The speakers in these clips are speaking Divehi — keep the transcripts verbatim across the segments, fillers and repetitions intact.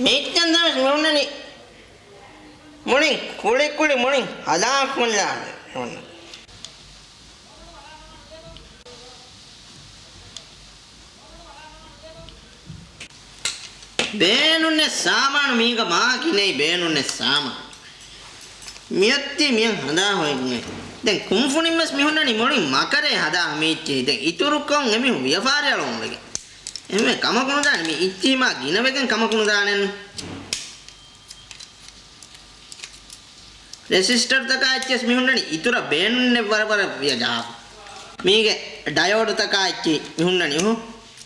މިއެއްޗެއް ދަމެސް މި ހުންނަނީ މުޅިން ކުޅި ކުޅި މުޅިން ހަލާކުކޮށްލާނެ ހުންނަ. ބޭނުންނެއް ސާމާނު މީގަ މާ ގިނައި ބޭނުންނެއް ސާމާނު. މިއޮއްތީ މިއަށް ހަދާ ހޮއެއް ނެތް. ދެން ކުންފުނިން ވެސް މި ހުންނަނީ މުޅިން މަކަރޭ ހަދާ މި އިއްޗި. ދެން އިތުރުކޮށް އެމީހުން ވިޔަފާރި އަޅުވަމުން ވެގެން. އެހެންވެ ކަމަކު ނުދާނެ މި އިއްޗީ މާ ގިނަވެގެން ކަމަކު ނުދާނެން. ރެސިސްޓަރުތަކާ އެއްޗި ވެސް މި ހުންނަނީ އިތުރަށް ބޭނުންނެއް ވަރަށް ވަރަށް ވިޔަ ޖަހާފަ. މީގެ ޑަޔޯޑުތަކާ އެއްޗި މި ހުންނަނީ އުހު.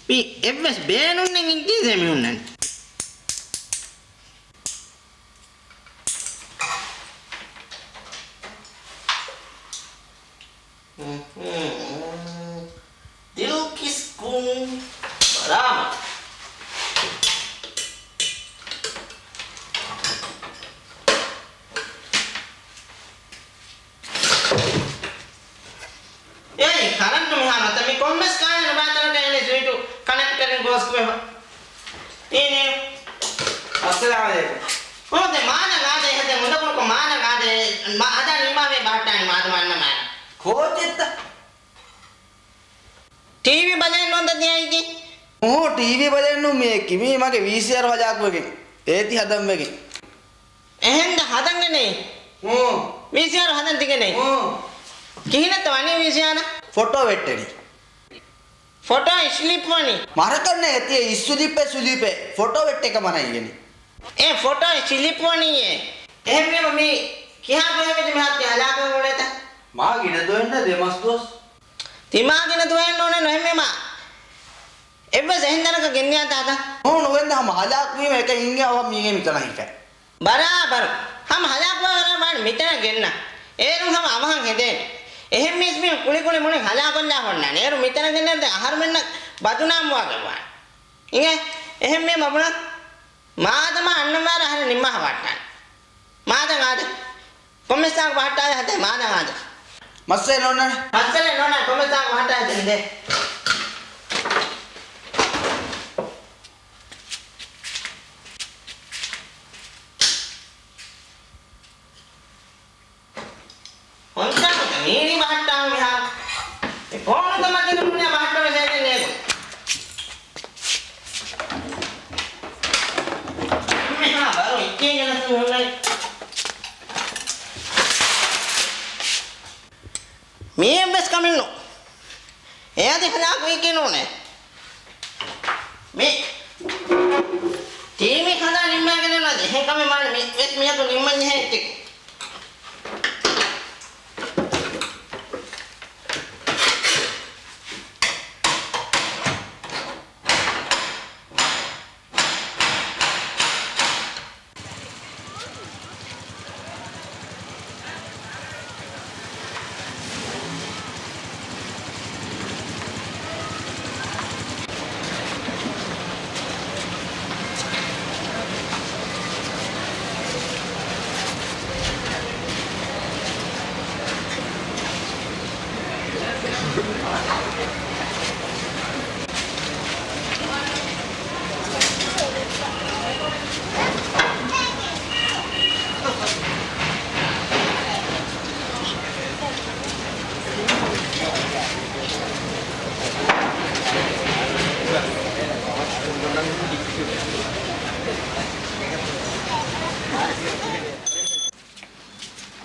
މި އެއްވެސް ބޭނުންނެއް އިންޖީސޭ މި ހުންނަނީ. ދިލްކިސް ކުން ބަރާމަ. އޭ، ކަރަންޓު މިހާރު އޮތަ މި ކޮންމެސް ކާއެއް ނުބާތަނަކަށް އެނެ ސުއިޓު ކަނެކްޓަރިން ގޯސްކުވެފަ. އީނި. އައްސަލާމު ޢަލައިކުމް. ހޯދެ މާދަ ގާދެ ހެދެ މުދަކުނުކޮ މާދަ ގާދެ މާ ހަދާ ނިމާވޭ ބާއްޓާނި މާދަ މާންނަ މާނަ. ކޯޗެއްތަ؟ ޓީވީ ބަލައެއް ނޯންތަ ދިޔައީކީ؟ އުހު، ޓީވީ ބަލައެއް ނޫން މިއެއްކި. މީ މަގެ ވީސީއާރު ހަލާކުވެގެން. އޭތި ހަދަން ވެގެން. އެހެންދަ ހަދަން ގެނެއް؟ އު. ވީސީއާރު ހަދަން ތިގެނެއް؟ އު. ކިހިނެއްތަ ވަނީ ވީސީއާރަށް؟ ފޮޓޯ ވެއްޓެނީ. ފޮޓޯ ސްލިޕް ވަނީ. މަރަކަންނެ އެތި ސްލިޕެއް ސްލިޕެއް. ފޮޓޯ ވެއްޓޭ ކަމަނާ އިގެނީ. އެ ފޮޓޯ ސްލިޕް ވަނީއޭ. އެހެންވީމަ މީ ކިހާ ކޮހެއް ވެއްޖެ މިހާރު ތި ހަލާކުވެ އުޅޭތަ؟ މާ ގިނަ ދުވަހެއް ނޫނޭ ދެ މަސް ދުވަސް. ތިމާ ގިނަ ދުވަހެއް ނޫނޭ ނުހެންވީމަ. އެއްވެސް އެހެން ތަނަކަށް ގެންނިޔާ ތާތަ؟ ހޫނު ގެންދާ ހަމަ ހަލާކުވީމަ އެކަން ހިނގި އަވަހަށް މީގެ މިތަނަށް ހިފޭ. ބަރާބަރު. ހަމަ ހަލާކުވާ ވަރަށް ވާން މިތަނަށް ގެންނަ. އޭރުން ހަމަ އަވަހަށް ހެދޭނެ. އެހެން މީސް މީހުން ކުޅި ކުޅި މުޅިން ހަލާކޮށްލާ ހޮންނާނެ. އޭރު މިތަނަށް ގެންނައިރު ދެން އަހަރުމެންނަށް ބަދުނާމް ވާގެން ވާނެ. އިނގޭ؟ އެހެން މީ މަބުނަ މާދަމާ އަންނަން ވާރަ އަހަރެން ނިންމާ ހަވާއްޓާނެ. މާދަން އާދެ. ކޮންމެސް ތާކު ބަހައްޓާލެ ހަދޭ މާދަން އާދެ. މައްސަލަ ނޯންނާނެ. މައްސަލަ ނޯންނާނެ ކޮންމެސް ތާކު ބަހައްޓާލެ ހަދޭ. ހޮންސާކުތަ މީނީ ބަހައްޓާ މިހާރު. އެ ފޯނުތައް މަތިން ނޫނިއްޔާ ބަހައްޓާ މެސޭޖެއް ނޭގުން. މިހާ ބަރު އިއްޗެއް ގެނެސް ހުންނަނީ. މީ އެއްވެސް ކަމެއް ނޫން. އެ އަދި ހަލާކު ވީކީ ނޫނޭ. މި ޓީވީ ހަދާ ނިންމާގެން އަދި އެހެން ކަމެއް ވާނެ މި ވެސް މިއަދު ނިންމަން ޖެހޭ އެއްޗެކޭ.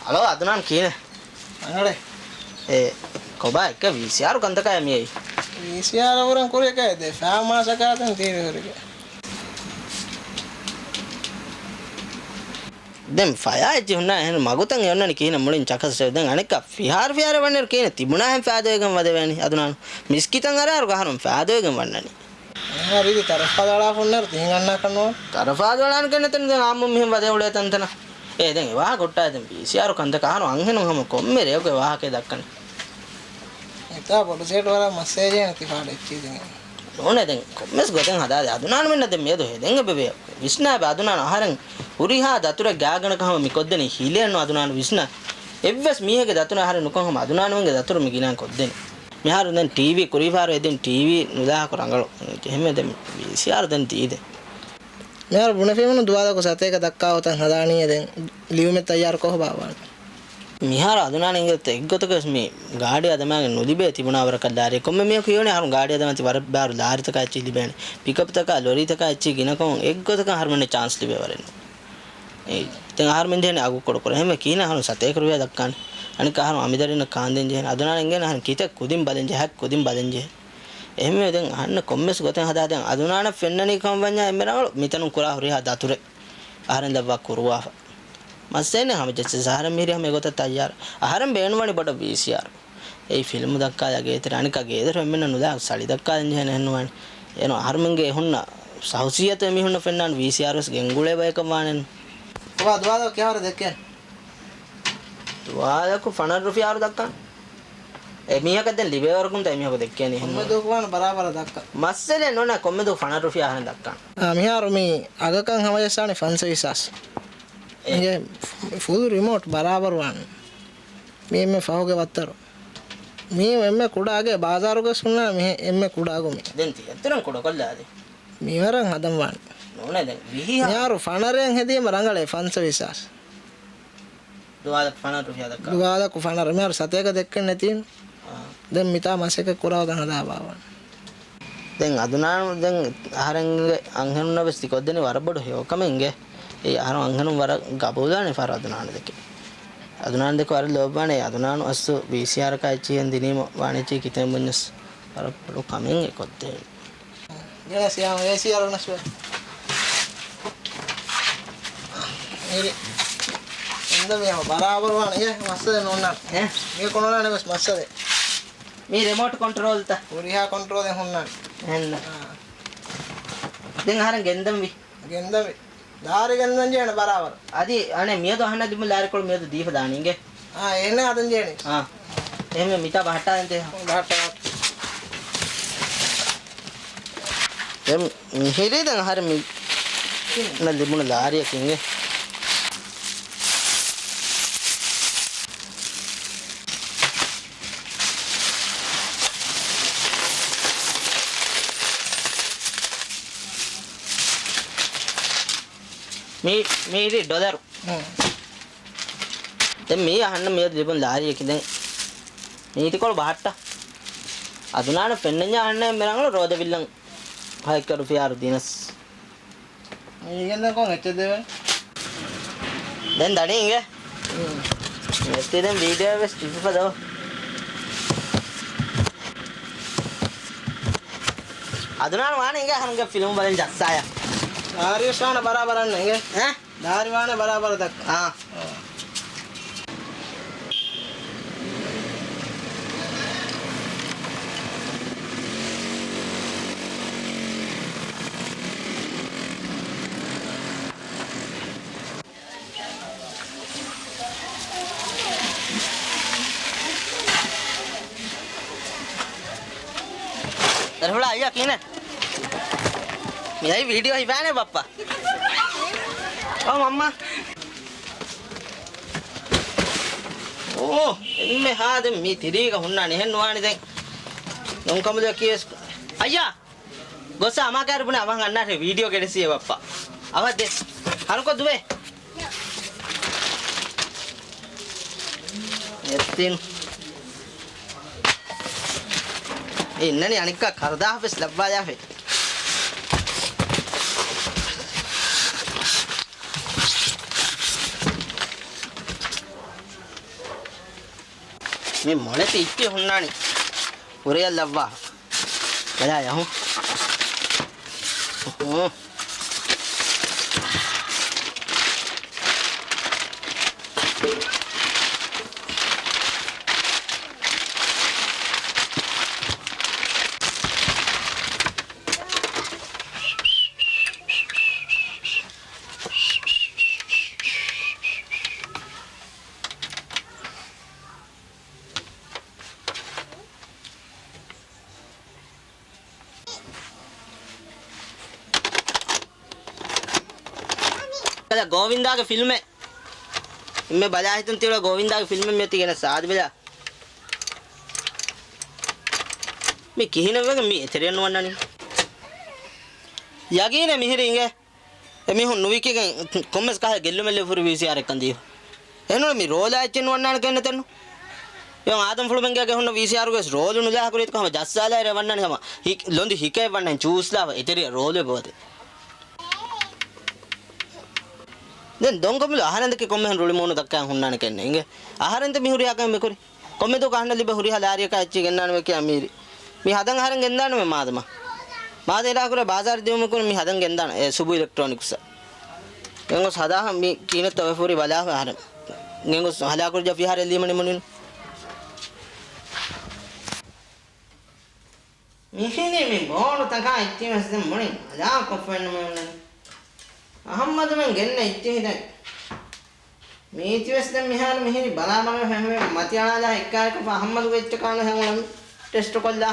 ހަލޯ، އަދުނާން ކިހިނެއް؟ ރަނގަޅޭ. އޭ، ކޮބާ އެއްކަ ވީސީއާރު ކަންތަކާ މިއައީ؟ ވީސީއާރު އަވަރަން ކުރިއަކަށް ދެ ފަހަރު މާސަކާ ދެން ތީރި ހުރިގެ. ދެން ފަޔާ އެއްޗި ހުންނާ އެހެން މަގުތައް އެ އޮންނަނީ ކިހިނެއް މުޅިން ޗަކަސް ދެން އަނެއްކާ ފިހާރަ ފިހާރަ ވަންނައިރު ކިހިނެއް ތިބުނާހެން ފާދަވެގެން ވަދެވޭނީ އަދުނާނު. މިސްކިތަށް އަރާއިރު ގަހަރުން ފާދަވެގެން ވަންނަނީ. އެހާ ރީތި ތަރަފާދަޅާފަ ހުންނައިރު ތިހިން އަންނާކަށް ނޫން. ތަރަފާދަޅާން ކަންނެތެން ދެން އާއްމު މިހެން ވަދެ އުޅޭ ތަންތަނަށް. އޭ ދެން އެ ވާހަކަ ހުއްޓާ ދެން ވީސީއާރު ކަންތަކާ އަހަރު އަންހެނުން ހަމަ ކޮންމެ ރެޔަކު އެ ވާހަކައެއް ދައްކަނީ. އެތާ ބޮޑު ސެޓް ވަރަށް މައްސަލައެއް ތިފާޑެއްޗީ ދެން. ނޫނޭ ދެން ކޮންމެސް ގޮތެއް ހަދާދޭ އަދުނާނުމެންނަށް ދެން މިއަދު ހެދެން އެބަވޭ. ވިސްނާބެ އަދުނާނު އަހަރެން ހުރިހާ ދަތުރެއް ގާގަނޑަކަށް ހަމަ މި ކޮށްދެނީ ހިލޭއްނު އަދުނާނު ވިސްނާ. އެއްވެސް މީހެއްގެ ދަތުރެއް އަހަރެން ނުކޮށް ހަމަ އަދުނާނުމެންގެ ދަތުރު މި ގިނައިން ކޮށްދެނީ. މިހާރު ދެން ޓީވީ ކުރީފާރު އެދިން ޓީވީ ނުލާކު ރަނގަޅު. އެހެންވެ ދެން ވީސީއާރު ދެން ދީދޭ. މިހާރު ބުނެފީމުން ދުވާލަކު ސަތޭކަ ދައްކާ ގޮތަށް ހަދާނީ އެދެން ލިޔުމެއް ތައްޔާރު ކޮށް ބާވާނެ. މިހާރު އަދުނާން އިނގޭތަ އެއްގޮތަކަށް މި ގާޑި އަދަމާގެން ނުލިބޭ ތިބުނާ ވަރަކަށް ލާރި. ކޮންމެ މީހަކު ހިޔުނީ އަހަރުން ގާޑި އަދަމާ ތި ވަރަށް ބާރު ލާރިތަކާ އެއްޗިހި ލިބޭނެ. ޕިކަޕްތަކާ ލޮރީތަކާ އެއްޗިހި ގިނަކޮށް އެއްގޮތަކަށް އަހަރުމެންނަށް ޗާންސް ލިބޭ ވަރެއް ނޫން. އެ، ދެން އަހަރުމެން ޖެހެނީ އަގު ކުޑަކުރަން. އެހެންވެ ކިހިނެއް އަހަރުން ސަތޭކަ ރުފިޔާ ދައްކާނެ. އަނެއްކާ އަހަރުން އަމިދަރިންނަށް ކާންދޭން ޖެހޭނެ. އަދުނާން އެނގޭނެ އަހަރުން ކިތައް ކުދިން ބަލަން ޖެހޭ، ހަތް ކުދިން ބަލަން ޖެހޭ. އެހެންވެ ދެން އަހަންނަށް ކޮންމެސް ގޮތެއް ހަދާ ދެން އަދުނާނަށް ފެންނަނީ ކަމަށް ވަންޏާ އެންމެ ރަނގަޅު މިތަނުން ކުރާ ހުރިހާ ދަތުރެއް އަހަރެން ދަށްވާ ކުރުވާފަ. މައްސަލައެއް ނެތް ހަމަޖެއްސެ އަހަރެން މިހިރީ ހަމަ އެގޮތަށް ތައްޔާރު. އަހަރެން ބޭނުންވަނީ ބޮޑަށް ވީސީއާރު. އެއީ ފިލްމު ދައްކާލާ ގޭތެރެ އަނެއްކާ ގޭދޮރު އެންމެންނަށް ނުލާ ސަޅި ދައްކާލަން ޖެހޭނެ އެހެން ނުވާނެ. އޭނު އަހަރުމެންގެ ހުންނަ ސަހުސިއްޔަތު އެމީހުންނަށް ފެންނާނެ ވީސީއާރު ވެސް ގެންގުޅޭ ބަޔަކަށް ވާނެން. ކޮބާ ދުވާލަކު ކިހާވަރެއް ދެއްކޭނެ؟ ދުވާލަކު ފަނަރަ ރުފިޔާއަށް ދައްކާނެ. އެ މީހަކަށް ދެން ލިބޭވަރަކުން ތަ އެ މީހަކު ދެއްކޭނީ ކޮންމެ ދުވަހަކު ވާން ބަރާބަރަށް ދައްކާ. މައްސަލައެއް ނޫނޭ ކޮންމެ ދުވަހު ފަނަރަ ރުފިޔާ އަހަރެން ދައްކާނެ. އާ، މިހާރު މި އަގަކަން ހަމަޖައްސާނީ ފަންސަވީސް ހާސް. އެ. އިނގޭ ފުލް ރިމޯޓް ބަރާބަރު ވާން. މީ އެންމެ ފަހުގެ ވައްތަރު. މީ އެންމެ ކުޑަ އަގެއް ބާޒާރުގަ ހުންނާ މި އެންމެ ކުޑަ އަގު މީ. ދެން ތި އެތުރަން ކުޑަކޮށްލާ އަދި. މިވަރަށް ހަދަން ވާނެ. ނޫނޭ ދެން ވިހި ހާ- މިހާރު ފަނަރައެއް ހެދީމަ ރަނގަޅޭ ފަންސަވީސް ހާސް. ދުވާލަކު ފަނަރަ ރުފިޔާ ދައްކާ. ދުވާލަކު ފަނަރަ. މިހާރު ސަތޭކަ ދެއްކެން ނެތީނު. އާ. ދެން މިތާ މަސައްކަތް ކުރާ ގޮތަށް ހަދާ ބާވާނެ. ދެން އަދުނާނު ދެން އަހަރެންގެ އަންހެނުންނަށް ވެސް ތިކޮށްދެނީ ވަރަށް ބޮޑު ހެޔޮކަމެއް އިނގޭ. އެ އަހަރު އަންހެނުން ވަރަށް ގަބޫލާނެ ފަހަރު އަދުނާނު ދެކެ. އަދުނާނު ދެކެ ވަރަށް ލޯބިވާނެ. އަދުނާނު އަސްލު ވީސީއާރަކާ އެއްޗިހި ދިނީމަ ވާނެ އެއްޗިހި ކިތަން ބުންޏަސް ވަރަށް ބޮޑު ކަމެއް އެ ކޮށްދެވޭނެ. ގެނެސް ޔާ އޭސީ އަރުނަސް ވެ. އޭރި. އެންދަ މީ ހަމަ ބަރާބަރު ވާނެ އޭ މައްސަލަ ނޯންނާނެ. އޭ؟ މީ ކޮންނާނެ ވެސް މައްސަލަ. މީ ރިމޯޓް ކޮންޓްރޯލްތަ؟ ހުރިހާ ކޮންޓްރޯލެއް ހުންނާނެ. އެންނަ. އާ. ދެން އަހަރެން ގެންދަން ވީ. ގެންދަން ވީ. ލާރި ގެންދަން ޖެހޭނެ ބަރާބަރު. އަދި އަނެއް މިއަދު އަހަންނަށް ދިމު ލާރިކޮޅު މިއަދު ދީފަ ދާނީ އިނގޭ. އާ، އޭނަ ހަދަން ޖެހޭނީ. އާ. އެހެންވެ މިތާ ބަހައްޓާލަން ތޭ. ބަހައްޓާ. ދެން މިހިރީ ދެން އަހަރެން މި ނަ ލިބުނު ލާރިއަކީ އިނގޭ. މީ، މީ ޑޮލަރު. ދެން މީ އަހަންނަށް މިއަދު ލިބުނު ލާރިއަކީ ދެން މީތިކޮޅު ބަހައްޓާ. އަދުނާނަށް ފެންނަންޏާ އަހަންނަށް އެންމެ ރަނގަޅު ރޯދަ ބިއްލަން ހަތް ރުފިޔާ ދިނަސް. މީގެން ދެން ކޮން އެއްޗެއް ދެވޭ؟ ދެން ދަނީ އިނގޭ. ހުން. މެސްތި ދެން ވީޑިއޯ ވެސް ތިފިފަ ދޯ. އަދުނާން ވާނެ އިނގޭ އަހަރުންގެ ފިލްމު ބަލަން ޖައްސާޔަ. އާރިއަށް ވާނެ ބަރާބަރަށް އަންނަ އިނގޭ. އެ؟ ދާރި ވާނެ ބަރާބަރަށް ދައްކާ. އާ. ދަރިފުޅާ އައްޔާ ކިހިނެއް؟ މިއައީ ވީޑިއޯ ހިފާނެ ބައްޕަ. އޯ މަންމާ. އޯ، އެންމެ ހާދެން މީ ތިރީގަ ހުންނާނެ އެހެން ނުވާނެ ދެން. ނޫންކަމުދު އެކީވެސް. އައްޔާ! ގޮސް އަމާ ކާރި ބުނެ އަވަހަށް އަންނާށޭ ވީޑިއޯ ގެނެސް އެ ބައްޕަ. އަވަހަށް ދޭ. ހަރުކޮށް ދުވޭ. އެއްތިން. އެ އިންނަނީ އަނެއްކާ ކަރުދާހަށް ވެސް ލައްވާލާފައި. މި މޮޅެތި އިއްޗި ހުންނާނީ ކުރިއަށް ލައްވާ. ބަލާ ޔަހު. ހު. ގޯވިންދާގެ ފިލްމެއް. އެންމެ ބަލާ ހިތުން ތިއުޅޭ ގޯވިންދާގެ ފިލްމެއް މިއޮތީ ގެނެސް އާދި ބަލާ. މި ކިހިނެއްވެގެން މި އެތެރެއަށް ނުވަންނަނީ؟ ޔަގީނެއް މިހިރީ އިނގޭ. އެމީހުން ނުވިކިގެން ކޮންމެސް ކަހަލަ ގެއްލުމެއް ލެއްވި ހުރި ވީސީއާރެއްކަން ދީފަ. އެހެންނޫން މި ރޯލާ އެއްޗެއް ނުވަންނާނެ ކަންނެތެއްނު. އެ އާދަމްފުޅުމެންގޭގެ ހުންނަ ވީސީއާރުގެ ވެސް ރޯލު ނުލާހަކުރީތަ ކަމަށް ޖައްސާލާއިރެ ވަންނާނެ ހަމަ ހި-، ލޮނދި ހިކައެއް ވަންނަން ޗޫސްލާފަ އެތެރެއަށް ރޯލު އެބައޮތޭ. ދެން ދޮންކޮމިލު އަހަރެންދެކެ ކޮންމެހެން ރުޅި މޫނު ދައްކާ ހުންނާނެ ކަންނެ އިނގޭ. އަހަރެންދެ މި ހުރިހާ ކަމެއް މިކުރީ. ކޮންމެދުވަކު އަހަންނަށް ލިބޭ ހުރިހާ ލާރިއަކާ އެއްޗެއް ގެންނާނަމޭ ކިޔާ މީރި. މި ހަދަން އަހަރެން ގެންދާނަމޭ މާދަމާ. މާދަ އިރާކުރޭ ބާޒާރަށް ދިއުމަކުން މި ހަދަން ގެންދާނަ އެ ސުބު އިލެކްޓްރޯނިކްސްއަށް. ގެންގޮސް ހަދާފަ މި ކިހިނެއްތޯ ވެފަ ހުރީ ބަލާފަ އަހަރެން. ގެންގޮސް ހަލާކުވެއްޖާ ފިހާރައެއް ލީމަނި މުނިން. މިހިރީ މި ބޯޑުތަކާ އެއްޗެއް ވެސް ދެން މުޅިން ހަލާކުކޮށްފައެއްނުމޭ އޮންނަނީ. އަހައްމަދުމެން ގެންނަ އެއްޗެހި ދެން. މީތި ވެސް ދެން މިހާރު މިހިރީ ބަލާބަލަ ހެންވެ މަތި އަޅާލާ އެއްކާރިކޮށްފަ އަހައްމަދުގެ އެއްޗަކާނު ހެން އުޅަނީ ޓެސްޓު ކޮށްލާ.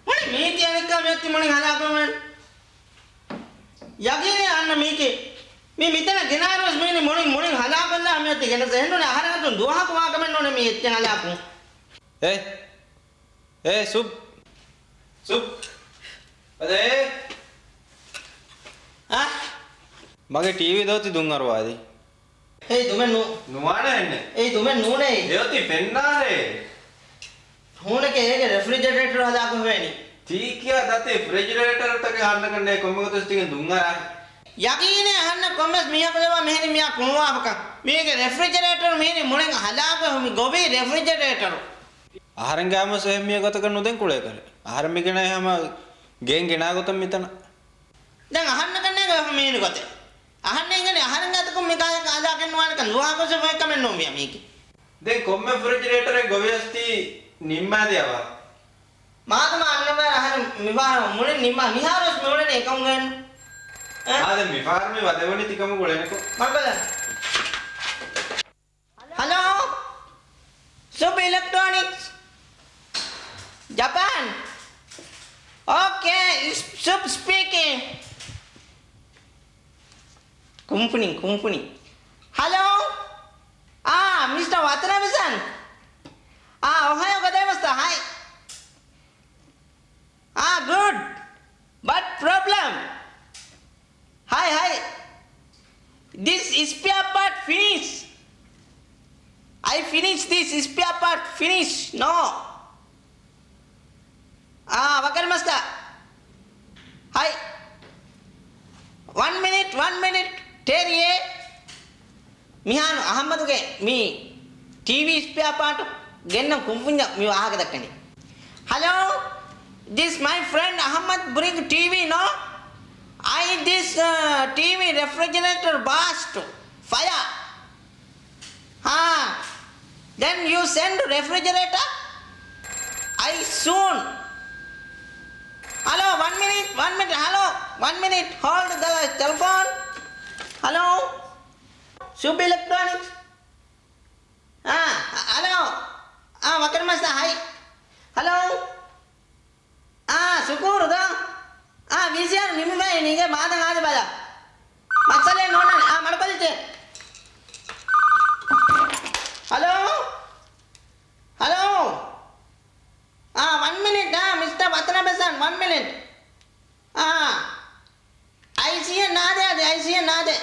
މުޅި މީތި އަނެއްކާ މިއޮތީ މުޅި ހަލާކުވެމެން. ޔަގީނޭ އަންނަ މީކީ. މީ މިތަނަށް ގެނާއިރުވެސް މީނި މުޅިން، މުޅިން ހަލާކޮށްލާ މިއޮތީ ގެނެސް. އެހެންނޫނީ އަހަރެން އަތުން ދުވަހަކު ވާކަމެއް ނޫނޭ މީ އެއްޗެއް ހަލާކު. އޭ، އޭ، ސުބް. ސުބް. އަދަ އޭ. އާ. މަގޭ ޓީވީ ދޯތި ދުން އަރުވާލި. އޭ ދުމެއް ނޫ. ނުވާނެ އެންނެ. އޭ ދުމެއް ނޫނޭ. ދެއޮތީ ފެންނާރޭ. ހޫނެކޭ އޭގެ ރެފްރިޖަރޭޓަރު ހަލާކުވެވޭނީ. ތީ ކިޔާ ދަތި ރެފްރިޖަރޭޓަރުތަކެއް ހަންނަކަންނޭ ކޮންމެ ގޮތަސް ތިގެން ދުން އަރާ. ޔަގީނޭ އަހަންނަށް ކޮންމެސް މީހަކު ލެވާ މިހެނި މިޔާ ކުޅުވާފަކަން. މީގެ ރެފްރިޖަރޭޓަރު މިހެނި މުޅިން ހަލާކު މި ގޮވީ ރެފްރިޖަރޭޓަރު. އަހަރެންގެ އާމަސް އެހެން މިޔަ ގޮތަކަށް ނުދެން ކުޅޭކަށް. އަހަރެން މިގެނައި ހަމަ ގެން ގެނާ ގޮތަށް މިތަނަށް. ދެން އަހަންނަކަށް ނޭނގެ މީނި ގޮތެއް. އަހަންނަށް އިނގެނީ އަހަރެންގެ އަތަކުން މި ކާޔަކަށް އަލާކެއް ނުވާނެކަން ދުވާކޮށް ފޮތްކަމެއް ނޫން މިޔަ މީކީ. ދެން ކޮންމެ ރެފްރިޖަރޭޓަރެއް ގޮވިޔަސް ތީ ނިންމާދިޔަވާ. މާދަމާ އަންނަވާ އަހަރެން މިފަހަރު މުޅިން ނިންމާ މިހާރުވެސް މިއުޅެނީ އެކަމުގައެއްނު. އާ، ދެން މިފަހަރު މި ވަދެވުނީ ތިކަމުގަ އުޅެނިކޮށް. މަޑުކޮށްލަ. ހަލޯ؟ ސުބް އިލެކްޓްރޯނިކްސް. ޖަޕާން. އޯކޭ، ސުބް ސްޕީކިން. ކުންފުނި، ކުންފުނި. ހަލޯ؟ އާ، މިސްޓަ ވަތަނަބެ ސާން. އާ، އޮހަޔޯ ގޮދައިމަސްތަ؟ ހައި. އާ، ގުޑް. ބަޓް ޕްރޮބްލަމް. ހައި، ހައި. This spare part finish. I finish this spare part finish. No. އާ، ވަކިރި މަސްތަ. ހައި. ވަން މިނިޓް، ވަން މިނިޓް. ޓެރިއޭ. މިހާރު އަހައްމަދުގެ މި ޓީވީ ސްޕެއާ ޕާޓު ގެންނަން ކުންފުންޏަށް މި ވާހަކަ ދައްކަނީ. Hello, this my friend Ahmad bring T V, no? I this, uh, T V refrigerator burst, fire. Huh? Then you send refrigerator? I soon. Hello, one minute, one minute. Hello, one minute. Hold the telephone. Hello? ސުބް އިލެކްޓްރޯނިކްސް. އާ، ހަ-، ހަލޯ. އާ، ވަކިރި މަސްތާ، ހައި. ހަލޯ. އާ، ޝުކޫރު ދޯ. އާ، ވީސީއާރު ނިމިފައި ނީގެ މާދަން އާދެ ބަލަ. މައްސަލައެއް ނޯންނާނެ. އާ، މަޑުކޮށްލިތޭ. ހަލޯ. ހަލޯ. އާ، ވަން މިނިޓް. އާ، މިސްޓަ ވަތަނަބެ ސާން، ވަން މިނިޓް. އާ. އައިސީއެއް ނާދޭ އަދި، އައިސީއެއް ނާދޭ.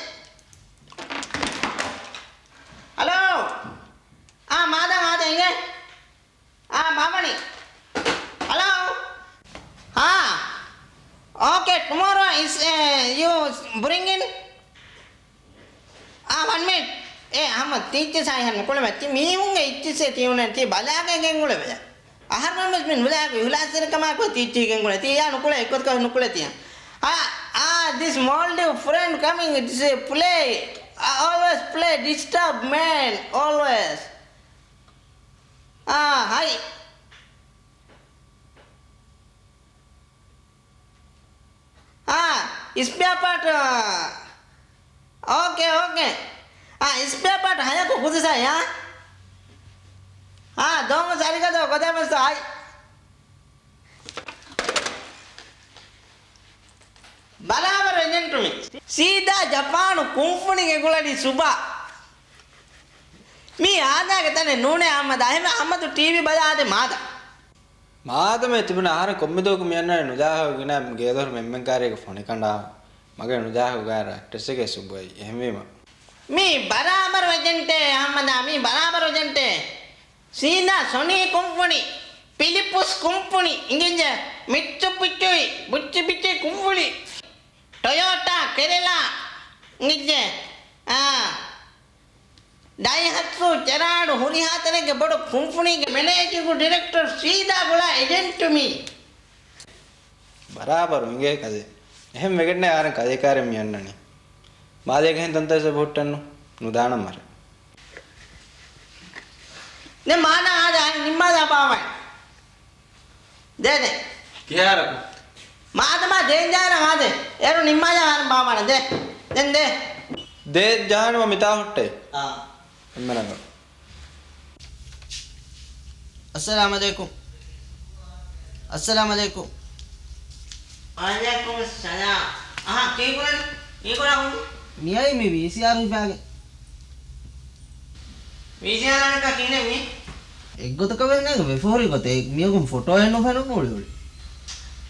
ހަލޯ. އާ، މާދަން އާދެ އިނގޭ. އާ، މާމަނި. ހަލޯ. އާ. Okay, tomorrow is, uh, you bring in. އާ، ވަން މިނިޓް. އޭ، ހަމަ ތީއްޗިސް ހައިހަން ނުކުޅެމެ. ތި މީހުންގެ އިއްޗިސްއޭ ތިއުނެ ތީ ބަލާގެން ގެންގުޅެވެ. އަހަރުމެން ވެސް މި ނުލާގެ އިހުލާސްތެރިކަމާއެކު ތީއްޗިހި ގެންގުޅެ. ތީ ޔާ ނުކުޅެ އެއްގޮތަކަށް ނުކުޅެ ތިޔަ. Ah, ah, this Maldive friend coming, it's a play. Ah, always play, disturb man, always. Ah, hi. Ah, spare part. Okay, okay. Ah, spare part ހަޔަކު ކުދިސާ ޔާ. Ah, ދޯމަސް އަރިގަދޯ ގޮދޭމަސް ހައި. ބަރާބަރު އެޖެންޓު މި. ސީދާ ޖަޕާނު ކުންފުނިގެ ގުޅަނީ ސުބާ. މީ އާދައިގެ ތަނެއް ނޫނޭ އަހްމަދާ. އެހެންވެ އަހްމަދު ޓީވީ ބަލާ އާދެ މާދަ. މާދަމޭ ތިބުނަ އަހަރެން ކޮންމެ ދުވަހަކު މި އަންނަނީ ނުޖާހަގު ގިނަ ގޭދޮރު މެންމެން ކާރީގެ ފޮނި ކަނޑާ. މަގޭ ނުޖާހަގު ގާ ރައްޓެއްސެގެ ސުބުއައި. އެހެންވީމަ. މީ ބަރާބަރު އެޖެންޓޭ އަހްމަދާ، މީ ބަރާބަރު އެޖެންޓޭ. ސީދާ ސޮނީ ކުންފުނި، ޕިލިޕުސް ކުންފުނި، އިނގިއްޖެ މިއްޗު ޕިއްޗުއި، ބުއްޗި ބިއްޗި ކުންފުނި، ޓޮޔޯޓާ ކެރެލާ، އިނގިއްޖެ، އާ، ޑައިހަޓްސޫ ޖެރާޑު ހުރިހާ ތަނެއްގެ ބޮޑު ކުންފުނީގެ މެނޭޖިންގ ޑިރެކްޓަރ ސީދާ ގުޅާ އެޖެންޓު މީ. ބަރާބަރު އިނގޭ ކަލޭ. އެހެން ވެގެންނޭ އަހަރެން ކަލޭ ކާރެއް މި އަންނަނީ. މާލޭގެ ހެން ތަންތަން ސަބަބު ހުއްޓަންނު ނުދާނަން މަރެ. ދެ މާނަ އާދެ އަހަރެން ނިންމާލާ ބާވަން. ދޭ ދެ. ކިހާރަކު؟ މާދަމާ ދޭން ޖާރަ އާދެ. އޭރު ނިންމާލާ އަހަރެން ބާވަން. ދޭ. ދެން ދޭ. ދޭ ޖާނުމަ މިތާ ހުއްޓޭ. އާ. އެންމެ ރަނގަޅު. އައްސަލާމް އަލައިކުމް. އައްސަލާމް އަލައިކުމް. ވައަލައިކުމް އައްސަލާމް. އަހާ، ކީކުރަން؟ ކީކުރަން ހުން؟ މިއައީ މި ވީސީއާރު ހިފާގެން. ވީސީއާރަކަށް ކިހިނެއް މީ؟ އެއްގޮތަކަށް ވެސް ނޭނގެ ވެފަހުރި ގޮތެއް. މިޔަގުން ފޮޓޯއެއް ނުފެނުނު އުޅި އުޅި.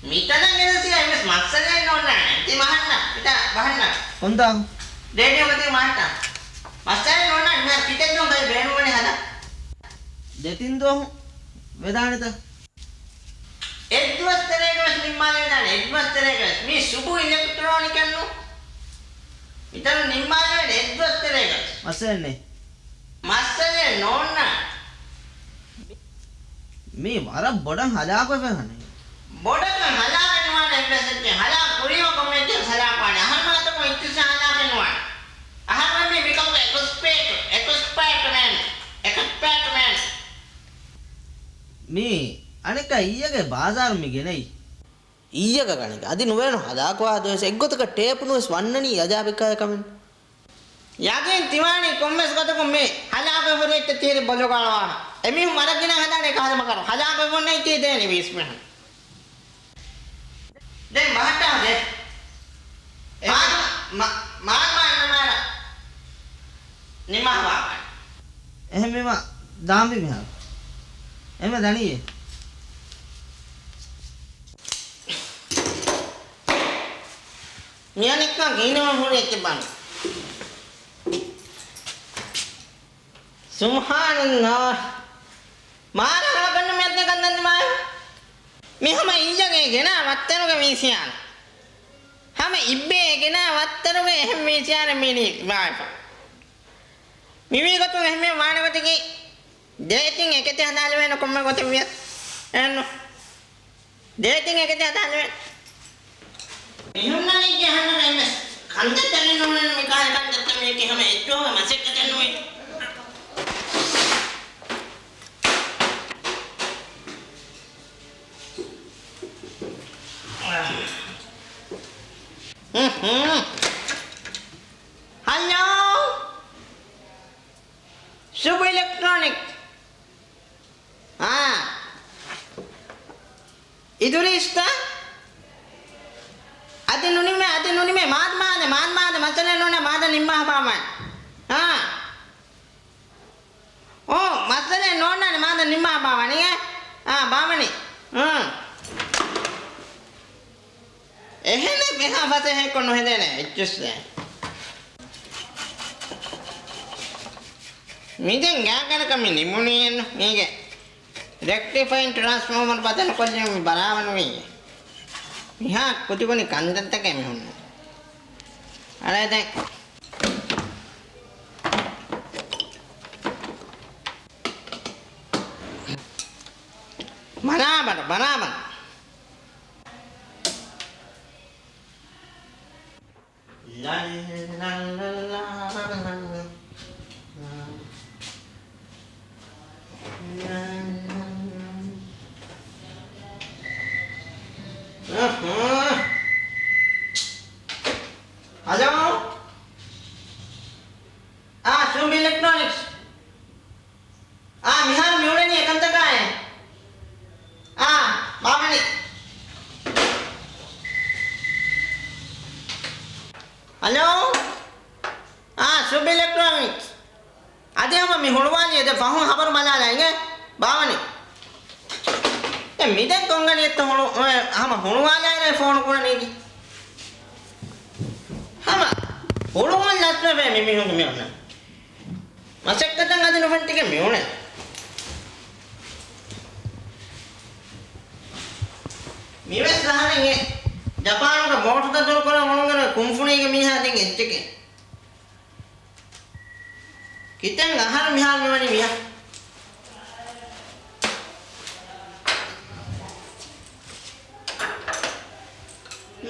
މިތަނަށް ގެނެސް އެއްވެސް މައްސަލައެއް ނޯންނާނެ. ތި މަހަންނަ، މިތާ ބަހަންނަ. ކޮންތާ؟ ރޭޑިއޯ ގަތީ މަހަންނަ. މައްސަލައެއް ނޯންނާނެ. މިހާރު ކިތައް ދުވަހު ބޭނުންވަނީ ހަދާ. ދެތިން ދުވަހު ވެދާނެތަ؟ އެއްދުވަސް ތެރޭގަވެސް ނިންމާލެވިދާނެ، އެއްދުވަސް ތެރޭގަވެސް. މީ ސުބު އިލެކްޓްރޯނިކަށްނު. މިތަނު ނިންމާލެވޭނެ އެއްދުވަސް ތެރޭގަވެސް. މައްސަލައެއް ނެތް. މައްސަލައެއް ނޯންނާ. މީ ވަރަށް ބޮޑަށް ހަލާކުވެފަ ހަނީ. ބޮޑަކަށް ހަލާކެއް ނުވާނެ އެއްވެސް އެއްޗެއް. ހަލާކު ކުރީމަ ކޮންމެ އެއްޗެއް ހަލާކުވާނެ. އަހަރުމެން އަތުގަ އިއްތިސާ ހަލާކެއް ނުވާނެ. އަހަރުމެން މީ މިކަމުގެ އެކްސްޕާޓް، އެކްސްޕާޓްމެން، އެކްސްޕާޓްމެން. މީ އަނެއްކާ އިއްޔެގެ ބާޒާރު މި ގެނައީ. އިއްޔެގަ ގަނެގެ. އަދި ނުވޭނު ހަލާކުވާ ދުވަސް އެއްގޮތަކަށް ޓޭޕު ނުވެސް ވަންނަނީ އަޖާބެއްކާ ކަމެއް. ޔަގީން ތިވާނީ ކޮންމެސް ގޮތަކުން މި ހަލާކުވެފަ ހުރި އެއްޗެއް ތީރި ބޮލުގަޅާ. އެމީހުން ވަރަށް ގިނަ ހަދާނެ ކަހަލަ މަކަރު. ހަލާކުވެފަ ހުންނައި ތީ ދޭނީ ވީސް މީހުން. ދެން ބަހައްޓާ ދެ. އެ މާ-، މާ-، މާ-، މާ-، ނަމާރަ. ނިމާ ވާ. އެހެންވީމަ ދާންވީ މިހާރު. އެމެ ދަނީއޭ. މިއަނެއްކާ ގިނަވަން ހުރި އެއްޗެއް ބާނު. ސުބްޙާނައްލާހް. މާރަ ހަޅަކަން މިއަދެ ކަންދަން ދިމާޔު. މި ހަމަ އިއްޔަގެ ގެނާ ވައްތަރުގެ ވީސީއާރު. ހަމަ އިއްބެ ގެނާ ވައްތަރުގެ އެހެން ވީސީއާރެއް މި ނިމާވެފަ. މިވީ ގޮތުން އެހެންމެ ވާނެ ގޮތަކީ ދޭތިން އެކެތި ހަދާލެވޭނެ ކޮންމެ ގޮތެއް ވިޔަސް. އެހެންނު. ދޭތިން އެކެތި ހަދާލެވޭނެ. މިހުންނަނީ ޖަހަންނަމަ އެންމެ ކަންތައްތަކެއް ނޫނެއްނު މިކާލެ ކަންތައްތައް މީކީ ހަމަ އެއްދުވަހުގެ މަސައްކަތެއް ނުވޭ. ހަލޯ! ސުބު އިލެކްޓްރޯނިކް. އާ. އިދުރީސްތަ؟ އަދި ނުނިމޭ، އަދި ނުނިމޭ، މާދަ، މާދަ، މާދަ، މާދަ، މައްސަލައެއް ނޫނޭ، މާދަ ނިންމާ ބާވަން. އާ. އޯ، މައްސަލައެއް ނޯންނާނެ، މާދަ ނިންމާ ބާވަނީ. އާ، ބާވަނީ. އާ. އެހެނެއް މިހާ ފަސޭހައެއްކޮށް ނުހެދޭނެ އެއްޗިއްސެއް. މިދެން ގާތްގަނޑަކަށް މި ނިމުނީއެއްނު. މީގެ ރެކްޓިފައިން ޓްރާންސްފޯމަރު ބަދަލުކޮށްލީމަ މި ބަރާވަނުވީ. މިހާ ކުދިކުދި ކަންތައްތަކެއް މި ހުންނަ. އަޅޭ ދެން. ބަރާބަރު، ބަރާބަރު. ހަލޯ. އާ، ޝުބް އިލެކްޓްރޯނިކްސް. އާ، މިހާރު މިއުޅެނީ އެކަންތަކާއެ. އާ، ބާވަނި. ހަލޯ. އާ، ޝުބް އިލެކްޓްރޯނިކްސް. އަދި ހަމަ މި ހުޅުވާލި އެދެ ފަހުން ހަބަރު ބަލާލާ އިނގޭ. ބާވަނި. އެ މިދެން ކޮންގަނި އެއްތަ ހުޅު-، އެ ހަމަ ހުޅުވާލާއިރޭ ފޯނު ކުރަނީކީ. ހަމަ ހުޅުވުން ލަސްވެފޭ މި މީހުން މި އޮންނަ. މަސައްކަތަށް އަދި ނުފެން ތިކެ މިއުޅެ. މިވެސް އަހަރެން އެ ޖަޕާނުގެ ބޯޓުތައް ދުރުކުރަން އުޅުންގަނޑު ކުންފުނީގެ މީހާ ދެން އެއްޗެކޭ. ކިތަން އަހަރު މިހާރު މިވަނީ މިޔާ.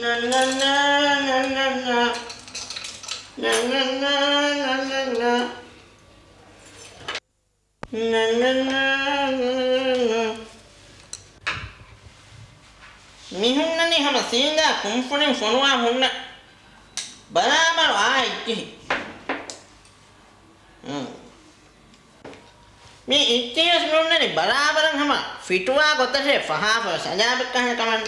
ނަންނަންނާ، ނަންނަންނާ. ނަންނަންނާ، ނަންނަންނާ. ނަންނަންނާ، ނަންނަންނާ. މި ހުންނަނީ ހަމަ ސީދާ ކުންފުނިން ފޮނުވާ ހުންނަ ބަރާބަރު އާ އިއްޗިހި. މި އިއްޗިހިވެސް މި ހުންނަނީ ބަރާބަރަށް ހަމަ ފިޓުވާ ގޮތަށޭ ފަހާފަ ވެސް އަޖާބެއްކަހަނެ ކަމަށް.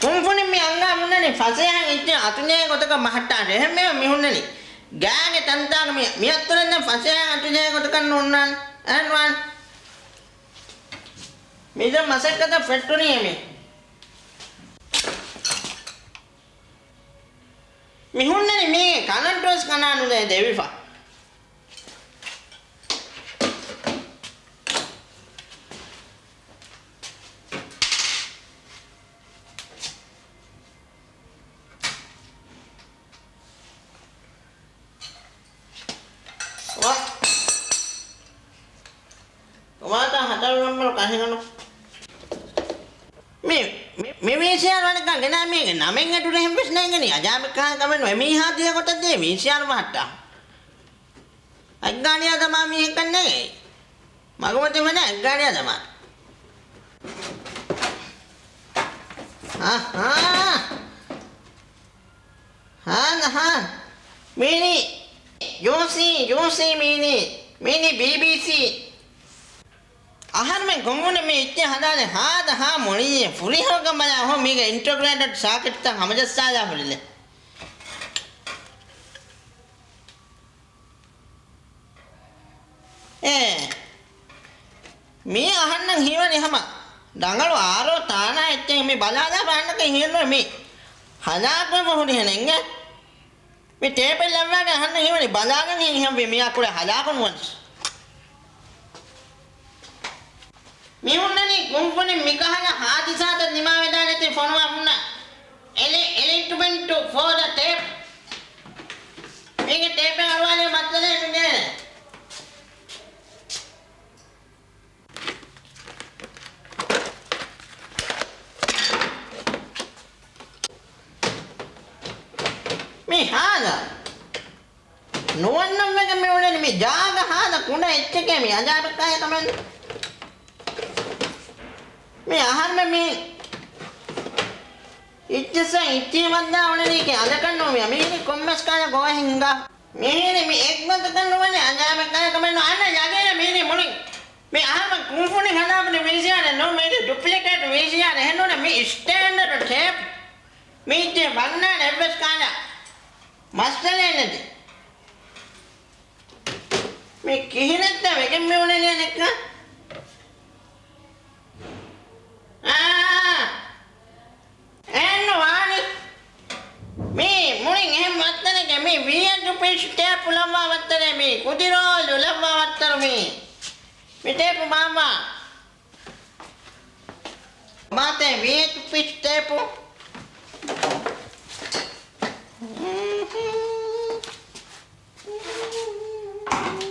ކުންފުނިން މި އަނގާ ހުންނަނީ ފަސޭހަ އިއްޗެއް އަތުނޭ ގޮތަކަށް މަހައްޓާށޭ. އެހެންމެ މި ހުންނަނީ ގާގެ ތަންތާގަ މި، މި އަތުރެން ދެން ފަސޭހަ އަތުނޭ ގޮތަކަށް ނޫންނާނެ. އެހެންވާނެ. މި ދެން މަސައްކަތަށް ފެއްޓުނީ މި. މި ހުންނަނީ މީގެ ކަނަންޓުވެސް ކަނާ ނުލޭ ދެވިފަ. ވަ. ވާތާ ހަތަރު ނަންބަރު ކަށިގަނޑު. މި، މި، މި ވީސީއާރު އަނެއްކާ ގެނާ މީގެ ނަމެއް އެތުރެހެން ވެސް ނޭނގެނީ. އަޖާބެއްކާ ކަމެއް ނުވޭ. މީހާ ދިޔަ ގޮތަށް ދިޔަ ވީސީއާރު ބަހައްޓާ. އެއްގާޑިއާ ދަމާ މީހެއްކަން ނޭނގެ. މަގުމަތި ވަނަ އެއްގާޑިއާ ދަމާ. އަހާ. ހާން، ހާން. މީނީ ޔޫސީ، ޔޫސީ މީނީ. މީނީ ބީބީސީ. އަހަރުމެން ކޮންވުނެ މި އިއްޗެއް ހަދާލެ ހާދަ ހާ މޮޅީއެއް ފުރިހަމަކަން ބަލާ ހޯ މީގެ އިންޓަގްރޭޓެޑް ސާކެޓްތައް ހަމަޖައްސާލާ ހުރިލެ. އޭ. މީ އަހަންނަށް ހީވަނީ ހަމަ ރަނގަޅު އާރޯ ތާނާ އެއްޗެއް މި ބަލާލާ ބާންނަކަށް ހީވަނީ މި ހަލާކުވެފަ ހުރިހެނެއް އިނގޭ. މި ޓޭޕެއް ލައްވާގެން އަހަންނަށް ހީވަނީ ބަލާގެން ހިނގިހެންވީ މިއާ ކުޑަ ހަލާކު ނުވަންސް. މި ހުންނަނީ ކުންފުނިން މިކަހަލަ ހާދިސާތައް ނިމާވެދާނެތީ ފޮނުވާ ހުންނަ އެލެ-، އެލެކްޓްރިކް ޓު ފޯ ދަ ޓޭޕް. މީގެ ޓޭޕެއް އަޅުވާލި މައްސަލައެއް ނުދޭނެ. މި ހާދަ. ނުވަންނަން ވެގެން މި އުޅެނީ މި ޖާގަ ހާދަ ކުޑަ އެއްޗެކޭ މި އަޖާބެއްކާ ކަމެއް. މި އަހަރުމެން މި އިއްޗިއްސަށް އިއްޗި ވައްދާ އުޅެނީކީ އަދަކަށް ނޫން މި. މިހިރީ ކޮންމެސް ކާލަ ގޮވަހެއް ހިނގާ. މިހިރީ މި އެއްގޮތަކަށް ނުވަނީ އަޖާބެއްކާ ކަމެއް ނޫން. އަންނަ ޔަގީނަށް މިހިރީ މުޅިން. މި އަހަރުމެން ކުންފުނި ހަދާފަ ވީސީއާރެއް ނޫން މިހިރީ ޑުޕްލިކޭޓް ވީސީއާރެއް އެހެންނޫން މި ސްޓޭންޑަޑް ޓޭޕް. މީ އިއްޗި ވަންނާނެ އެއްވެސް ކާލަ މައްސަލައެއް ނެތި. މި ކިހިނެއްތަ ވެގެން މި އުޅެނީ ދެއްކާ؟ އާ، އެހެންނު ވާނީ. މީ މުޅިން އެހެން ވައްތަރެއްގެ މީ ވީއެއް ރުޕީސް ޓޭޕު ލައްވާ ވައްތަރެއް މީ. ކުދިރޯލު ލައްވާ ވައްތަރު މީ. މި ޓޭޕު މާމާ. މާތޭ ވީއެއް ރުޕީސް ޓޭޕު. މި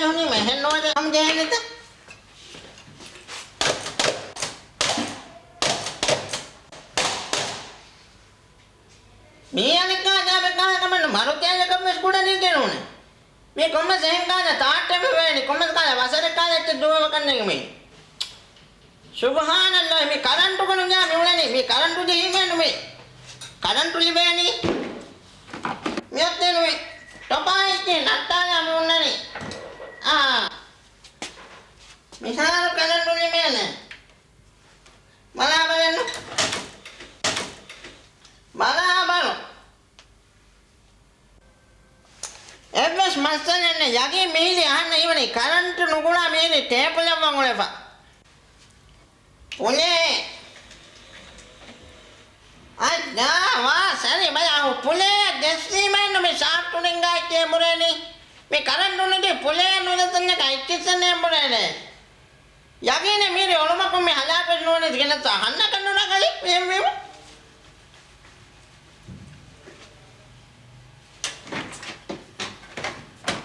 ނޫނީ މެހެއް ނުވަދެ ހަމަ ޖެހެނީތަ؟ މީ އަނެއްކާ ޖާބެއް ކާހެއް ކަމެއް ނޫން. މަރުތި އަލިކަން ވެސް ކުޑަ ނީގެ ނޫނޭ. މީ ކޮންމެސް އެހެން ކާލަ ތާއްޓެމެ ވޭނީ. ކޮންމެސް ކާލަ ވަސަރެއް ކާލަ އެއްޗެއް ދުވެވަކަށް ނެގި މީ. ސުބްހާނައްލާހި، މި ކަރަންޓު ގަނޑު މި އުޅެނީ. މި ކަރަންޓު ޖެހީމޭ ނުމި. ކަރަންޓު ލިބޭނީ. މިއޮއްތޭ ނުމި. ޓޮޕާއެއްގެ ނައްޓާލާ މި އުންނަނީ. އާ. މިހާރު ކަރަންޓު ނިމޭނެ. ބަލާބަލަން. ބަލާބަލަ. އެއްވެސް މައްސަލައެއް ނެތް. ޔަގީން މިހިރީ އަހަންނަށް ހީވަނީ ކަރަންޓު ނުގުޅާ މިހިރީ ޓޭޕުލައްވަން އުޅެފަ. ޕުލޭ. އައްޔާ ވާ ސަރި ބަޔާ ހު ޕުލޭ ދެއްސީމެއްނު މި ސާފްޓު ނިންގާ އެއްޗެއް ބުރޭނީ. މި ކަރަންޓު ނެތި ޕުލޭ ނުދެއްސަންޏަކަ އެއްޗިއްސެއް ނޭނގުނޭނެ. ޔަގީނެއް މީރި އޮޅުމަކުން މި ހަލާކުވެސް ނޫނީ ގިނަ ސަ ހަންނަކަށް ނުރަނގަޅި މި އެންމީމު.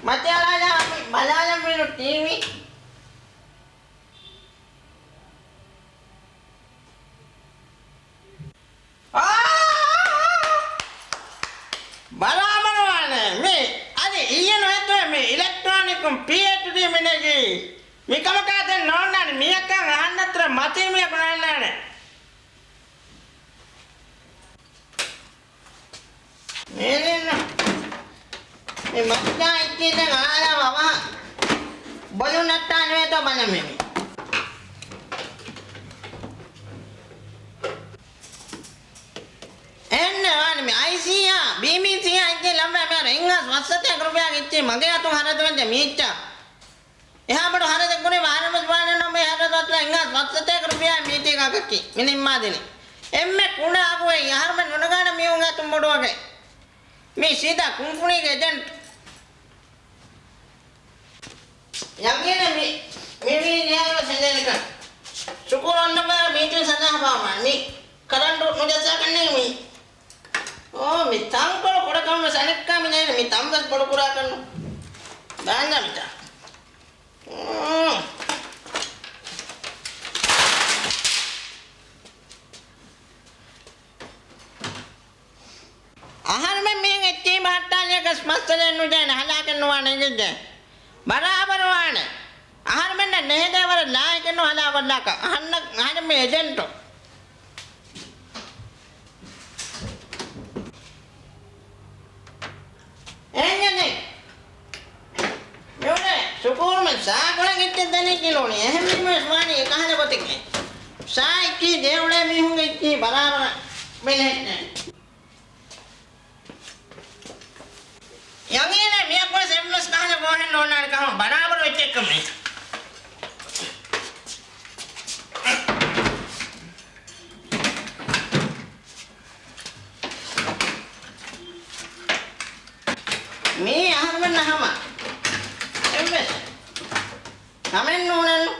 މަތި އަޅާލާ މި ބަލާލަން މީރު ޓީވީ. އާ! ބަރާބަރުވާނެ. މި އަދި އިއްޔެ ނުހެއްދުވެ މި އިލެކްޓްރޯނިކުން ޕީއެޗްޑީ މިނެގީ. މިކަމަކާ ދެން ނޯންނާނެ މިއަކަށް އަހަންނަށްތުރެ މަތީ މިއަކު ނޯންނާނެ. މޭނެންނަ. މި މައްޗާ އިއްޗިން ދެން އާރާ ވަވަހަ. ބޮލު ނައްޓާނެވޭތޯ ބަލަމެ މި. އެންނެ ވާނެ މި އައިސީއާ، ބީމީސީއާ އިއްޗި ލައްވާ މިހާރު އެއްހާސް ފަސްސަތޭކަ ރުފިޔާގެ އިއްޗި މަގޭ އަތުން ހަރަދުވެއްޖެ މީއްޗާ. އެހާ ބޮޑު ހަރަދެއް ކުރީ ވާރަމެސް ވާނެ ނަމަ ހަރަދު އަތުލާ އެއްހާސް ފަސްސަތޭކަ ރުފިޔާ މީތީގަކަކީ މި ނިންމާދިނީ. އެންމެ ކުޑަ އަގު އެއީ އަހަރުމެން ނުނަގާނެ މީހުން އަތުން ބޮޑުވަގެ. މީ ސީދާ ކުންފުނީގެ އެޖެންޓް. ޔަގީނެއް މި، މި ވީ ނޭރު ސެނދެނިކަން. ޝުކުރު އަންނަ ބަޔަށް މީޓިން ސަލާހަ ބާވާ. މި ކަރަންޓު ނުޖައްސާކަށް ނެތް މީ. އޯ، މި ތަންކޮޅު ކުޑަކަމެއް ވެސް އަނެއްކާ މި ނޭނެ މި ތަން ވެސް ބޮޑު ކުރާކަށްނު. ބާންނާ މިތާ. އޯ. އަހަރުމެން މީހުން އެއްޗެހި ބަހައްޓާލިޔަކަސް މައްސަލައެއް ނުޖެހޭނެ، ހަލާކެއް ނުވާނެ އެނގިއްޖެ. ބަރާބަރު ވާނެ. އަހަރުމެންނަށް ނެހެދޭ ވަރަށް ލާހިކެއް ނު ހަލާކޮށްލާކަށް. އަހަންނަށް، އަހަރެން މި އެޖެންޓު. އެހެންނެއް. މިއުޅޭ ޝުކޫރުމެން ސާކޮޅެއް އެއްޗެއް ދެނީ ކިލުނީ. އެހެންވީމަ ވެސް ވާނީ އެކަހަލަ ގޮތެއްގެ. ސާ އެއްޗީ ދޭ އުޅޭ މީހުންގެ އެއްޗީ ބަރާބަރަށް ބެލެހެއްޓޭ. ޔަގީނޭ މިއަކުވެސް އެއްވެސް ކަހަލަ ގޯހެއް ނޯންނާނެ ކަހަލަ ބަރާބަރު އެއްޗެއްކަމޭ. މީ އަހަރުމެންނަށް ހަމަ އެއްވެސް ކަމެއް ނޫނެއްނު.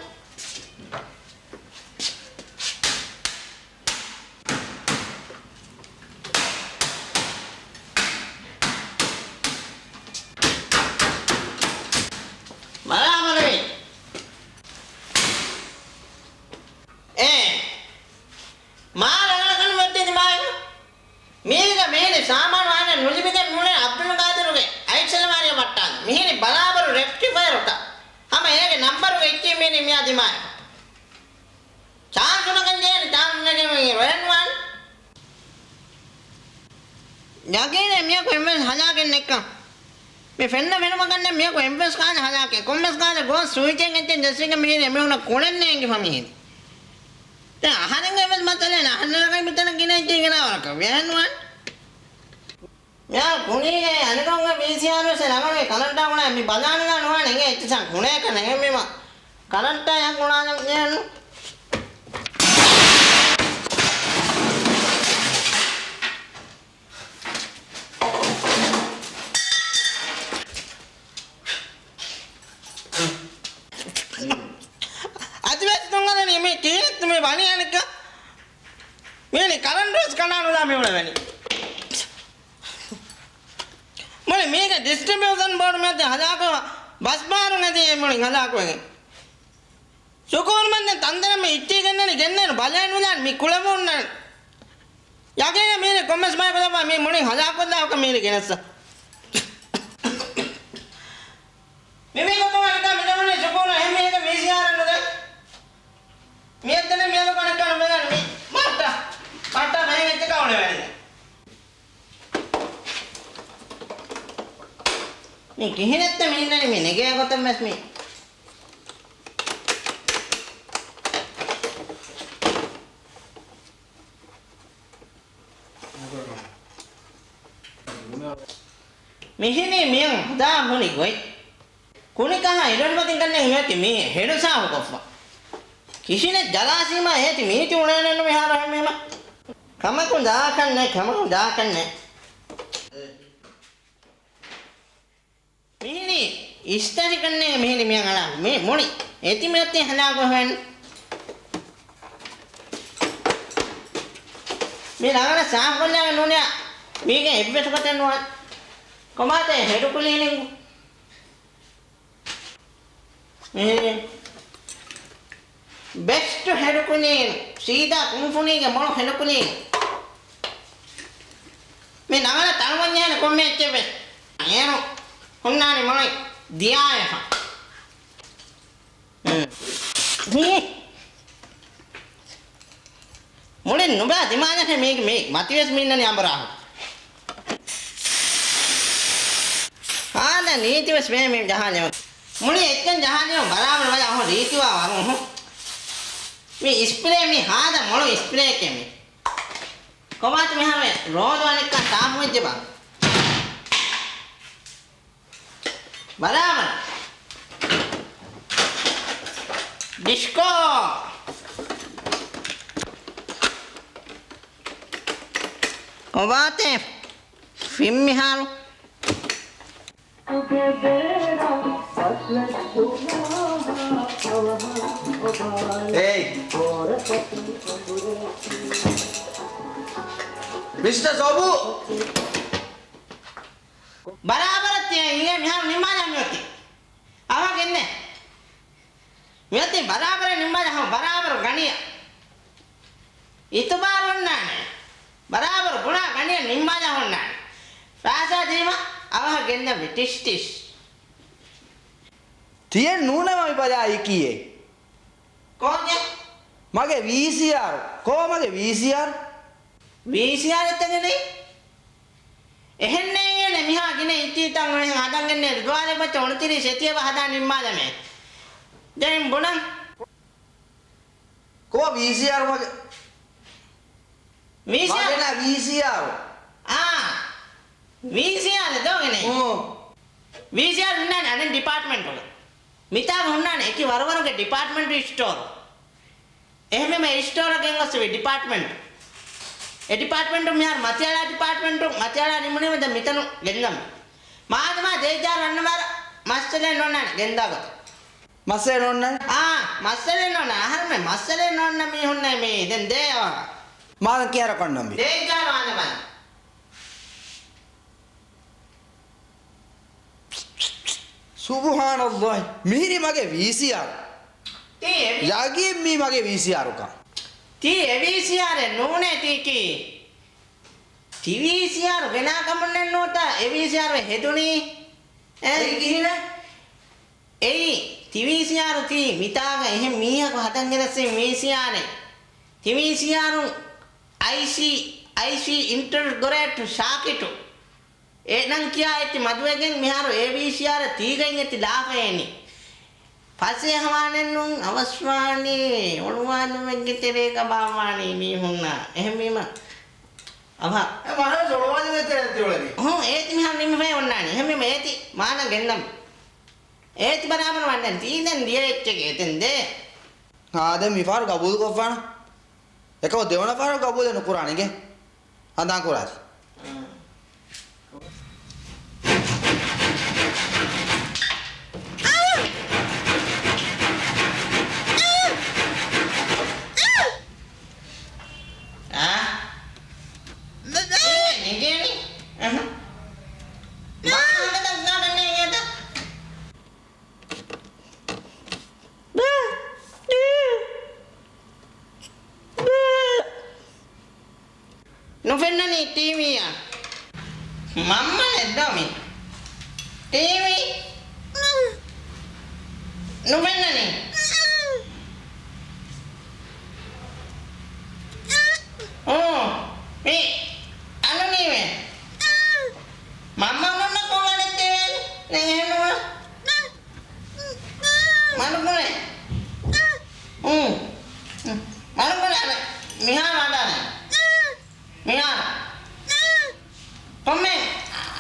ބަރާބަރުވީ. އޭ. މާ ރަނގަޅަކަށް ނުވެއްޓި ދިމާވި. މީގަ މިހިރި ސާމާނު އަހަންނަށް ނުލިބިގެން މިއުޅޭ އަބްދުލް ގާދިރުގެ އަތްސަލަވާރިއަށް ވައްޓާލަން. މިހިރި ބަރާބަރު ރެކްޓިފަޔަރުތައް. ހަމަ އޭގެ ނަންބަރުގެ އެއްޗިހި މީރި މިއާ ދިމާވި. ޗާންސު ނަގަން ޖެހޭނެ ޗާންސު ނެގެމުން ރޮޔަން ވާން. ޔަގީނޭ މިޔަކު އެއްވެސް ހަލާކެއް ނެއްކަން. މި ފެންނަ ފެނުމަކަށްނެއް މިޔަކު އެއްވެސް ކާލެ ހަލާކެއް. ކޮންމެސް ކާލެ ގޯސް ސުއިޗެއް އެއްޗެއް ޖެއްސިގެން މިހިރީ އެމީހުނަށް ކުޅެން ނޭނގިފަ މިހިރީ. ދެން އަހަރެންގެ އެއްވެސް މައްސަލައެއް ނެތް. އަހަންނަށް މިތަނަށް ގިނަ އެއްޗެއް ގެނައިރަކަށް ވެއެއްނުވާނެ. މިޔާ ކުނީގެ އަނެކަކުގެ ވީސީއާރު ވެސް ރަނގަޅުވެ ކަލަންޓާ ގުޅާ މި ބަލާނަގާ ނުވާނެ އެނގޭ އެއްޗިސާން ކުނޭކަ ނެހެންވީމަ ކަލަންޓާ އެހަށް ގުޅާލަން ޖެހެންނު. އަދިވެސް ތުންގަނެނީ މީ ކީއްތު މި ވަނީ އަނެއްކާ؟ މީނި ކަރަންޓުވެސް ކަނޑާނުލާ މި އުޅެވެނީ. މުޅި މީގެ ޑިސްޓްރިބިއުޝަން ބޯޑު މިއަދި ހަލާކުވާ. ބަސްބާރު ނެތި އެ މުޅިން ހަލާކުވެގެން. ޝުކޫރުމެން ދެން ތަންދެރަމެ އިއްޗީ ގެންނަނީ ގެންނޭނު ބަލައެއް ނުލާން މި ކުޅެމޫންނަން. ޔަގީނަށް މީރި ކޮންމެސް ބަޔަކު ދައްވާ މީ މުޅިން ހަލާކުކޮށްލާ ކަމީރި ގެނެއްސަ. މި މީ ގޮތުން އަނެއްކާ މި ދެވުނީ ޝުކޫރު އެހެން މީހެއްގެ ވީސީއާރެއް ނުދޭ. މިއަށް ދެން މިއަދު ކަނެއްކާ ނުބެލާނެ މީ. މައްޓާ. މައްޓާ ބެހެން އެއްޗަކާ އުޅެވޭނެ. މީ ކިހިނެއްތަ މި އިންނަނީ މި ނެގޭ ގޮތަށް ވެސް މީ. މިހިނީ މިއަށް ހަދާ ހުނި ގޮތް. ކުނިކަހާ އިރަށުމަތިން ކަންނޭނގެ މިއޮތީ މީ ހެޑު ސާފުކޮށްފަ. ކިށިނެއް ޖަލާސީމާ އޭތި މީތި އުޅޭނެއްނު މިހާރު އެހެންވީމަ. ކަމަކު ދާކަންނެ، ކަމަކު ދާކަންނެ. މިހިނީ އިސްތަށި ކަންނޭނގެ މިހިނީ މިއަށް އަޅާ. މި މުޅި އޭތި މިއޮތީ ހަލާކު ހޮވެން. މި ރަނގަޅަށް ސާފުކޮށްލާގެން ނޫނިޔާ މީގެ އެއްވެސް ގޮތެއް ނުވާ. ކޮބާތޭ ހެޑު ކުލީނިންގު؟ މި ބެސްޓް ހެޑު ކުލީން، ސީދާ ކުންފުނީގެ މޮޅު ހެޑު ކުލީން. މި ނަގަނަ ތަޅުވަންޏާނެ ކޮންމެ އެއްޗެއް ވެސް. އޭރު ހުންނާނެ މޮޅު ދިޔާވެފަ. މުޅިން ނުބާ ދިމާލަށެ މީގެ މީ މަތިވެސް މިންނަނީ އަނބުރާހު. ހާދަ ނީތިވެސް މޭ މި ޖަހާލެވުން. މުޅި އެއްޗެއް ޖަހާލެވުން ބަރާބަރު ވަލާ ހުން ރީތިވާ ވަރުން ހުން. މި އިސްޕްރޭ މި ހާދަ މޮޅު އިސްޕްރޭކެ މި. ކޮބާތަ މިހާރު ރޯދު އަނެއްކާ ސާފުވެއްޖެބާ؟ ބަރާބަރަށް. ޑިސްކޯ. ކޮބާތޭ ފިން މިހާރު؟ އޭއް. މިސްޓަ ސޯބު. ބަރާބަރަށް ތިޔަ އިނގޭ މިހާރު ނިންމާލާ މިއޮތީ. އަވަހަށް ގެންނޭ. މިއޮތީ ބަރާބަރަށް ނިންމާލާ ހަމަ ބަރާބަރު ގަނޑިއަށް. އިތުބާރު އޮންނާނެ. ބަރާބަރު ބުނާ ގަނޑިއަށް ނިންމާލާ އޮންނާނެ. ފައިސާ ދީމަ އަވަހަށް ގެންދަން ޓިޝް ޓިޝް. ތިޔެ ނޫނަމަ މި ބަލާ އިކީއޭ. ކޯއްޗެއް؟ މަގެ ވީސީއާރު. ކޯ މަގެ ވީސީއާރު؟ ވީސީއާރު އެތަނެއް ނެތް. އެހެންނޭނގޭނެ މިހާ ގިނަ އިއްޗިތައް އޮތް ހަދަން ގެންނޭ ދުވާލެއް ބައްޗަ އުނުތިރީސް އެތިއެބަ ހަދާ ނިންމާލަމޭ. ދެން ބުނަން. ކޯ ވީސީއާރު މަގެ؟ ވީސީއާރު؟ މަގެ ނާ ވީސީއާރު. އާ. ވީސީއާރު ދޯގެނެ. އޯ. ވީސީއާރު ހުންނާނެ އަނެއް ޑިޕާޓްމަންޓުގަ. މިތާގަ ހުންނާނެ އެކި ވަރުވަރުގެ ޑިޕާޓްމަންޓް ސްޓޯރު. އެހެންވީމަ އެ ސްޓޯރަށް ގެންގޮސްފި ޑިޕާޓްމަންޓު. އެ ޑިޕާޓްމަންޓު މިހާރު މަތިއަޅާ ޑިޕާޓްމަންޓު، މަތިއަޅާ ނިމުނީމަ ދެން މިތަނު ގެންދަމު. މާދަމާ ދޭއްޖާރު އަންނަ ވަރަށް މައްސަލައެއް ނޯންނާނެ ގެންދާ ގޮތަށް. މައްސަލައެއް ނޯންނާނެ؟ އާ، މައްސަލައެއް ނޯންނާ. އަހަރުމެން މައްސަލައެއް ނޯންނަ މީހުންނޭ މީ. ދެން ދޭ އަވަހަށް. މާދަން ކިހާރަ ކޮންނަންވީ؟ ދޭއްޖާރު އާންނަ ބަލަން. ސުބުހާނައްލާހި، މިހިރީ މަގެ ވީސީއާރު. ތީ އެ ވީ- ޔަގީން މީ މަގެ ވީސީއާރުކަން. ތީ އެ ވީސީއާރެއް ނޫނޭ ތީކީ. ތި ވީސީއާރު ގެނާ ކަމުންނެއް ނޫންތަ އެ ވީސީއާރު ހެދުނީ؟ އެ؟ އެއީ ކިހިނެއް؟ އެއީ، ތި ވީސީއާރު ތީ މިތާގަ އެހެން މީހަކު ހަދަން ގެނެސް ވީސީއާރެއް. ތި ވީސީއާރު އައިސީ، އައިސީ އިންޓަރގްރޭޓް ސާކިޓު. އެ ނަން ކިޔާ އެތި މަދުވެގެން މިހާރު އޭ ވީސީއާރަށް ތީގައިން އެތި ލާފައޭނީ. ފަސޭހަވާނެއްނޫން އަވަސްވާނީ އޮޅުވާލުމެއްގެ ތެރޭގަ ބާއްވާނީ މީހުންނާ. އެހެންވީމަ އަވަހަށް. އެ މަހަށް އޮޅުވާލުމެއްގެ ތެރޭ ނެތި އުޅެނީ. ހޫ، އޭތި މިހާރު ނިމިފައި އޮންނާނީ. އެހެންވީމަ އޭތި މާނަ ގެންދަމު. އޭތި ބަރާބަރު ވަންނަން. ތީ ދެން ދިޔަ އެއްޗެކޭ ދެން ދޭ. އާ، ދެން މިފަހަރު ގަބޫލުކޮށްފާނަ. އެކަމަ ދެވަނަ ފަހަރަށް ގަބޫލެއް ނުކުރާނެގެ. ހަނދާން ކުރާތި. އާ؟ އޭ، ނިނގޭނީ؟ އަހަ. މާ ހަނގަ ދައްގާ ގަންނޭ އޭތަ؟ ނުފެންނަނީ ޓީވީއަށް. މަންމަ ނެއްދޯ މި. ޓީވީ. ނުފެންނަނީ. އޯ. މި. އަންނަނީވެ. މަންމަ ނުންނަ ކޮން އަނެއް ތިވެ؟ ދެން އެހެންނުވާ. މަޑުކުރޭ. އުން. މަޑުކުރޭ އަނެއް. މިހާ ވަޑާނެ. މިހާ. ކޮންމެ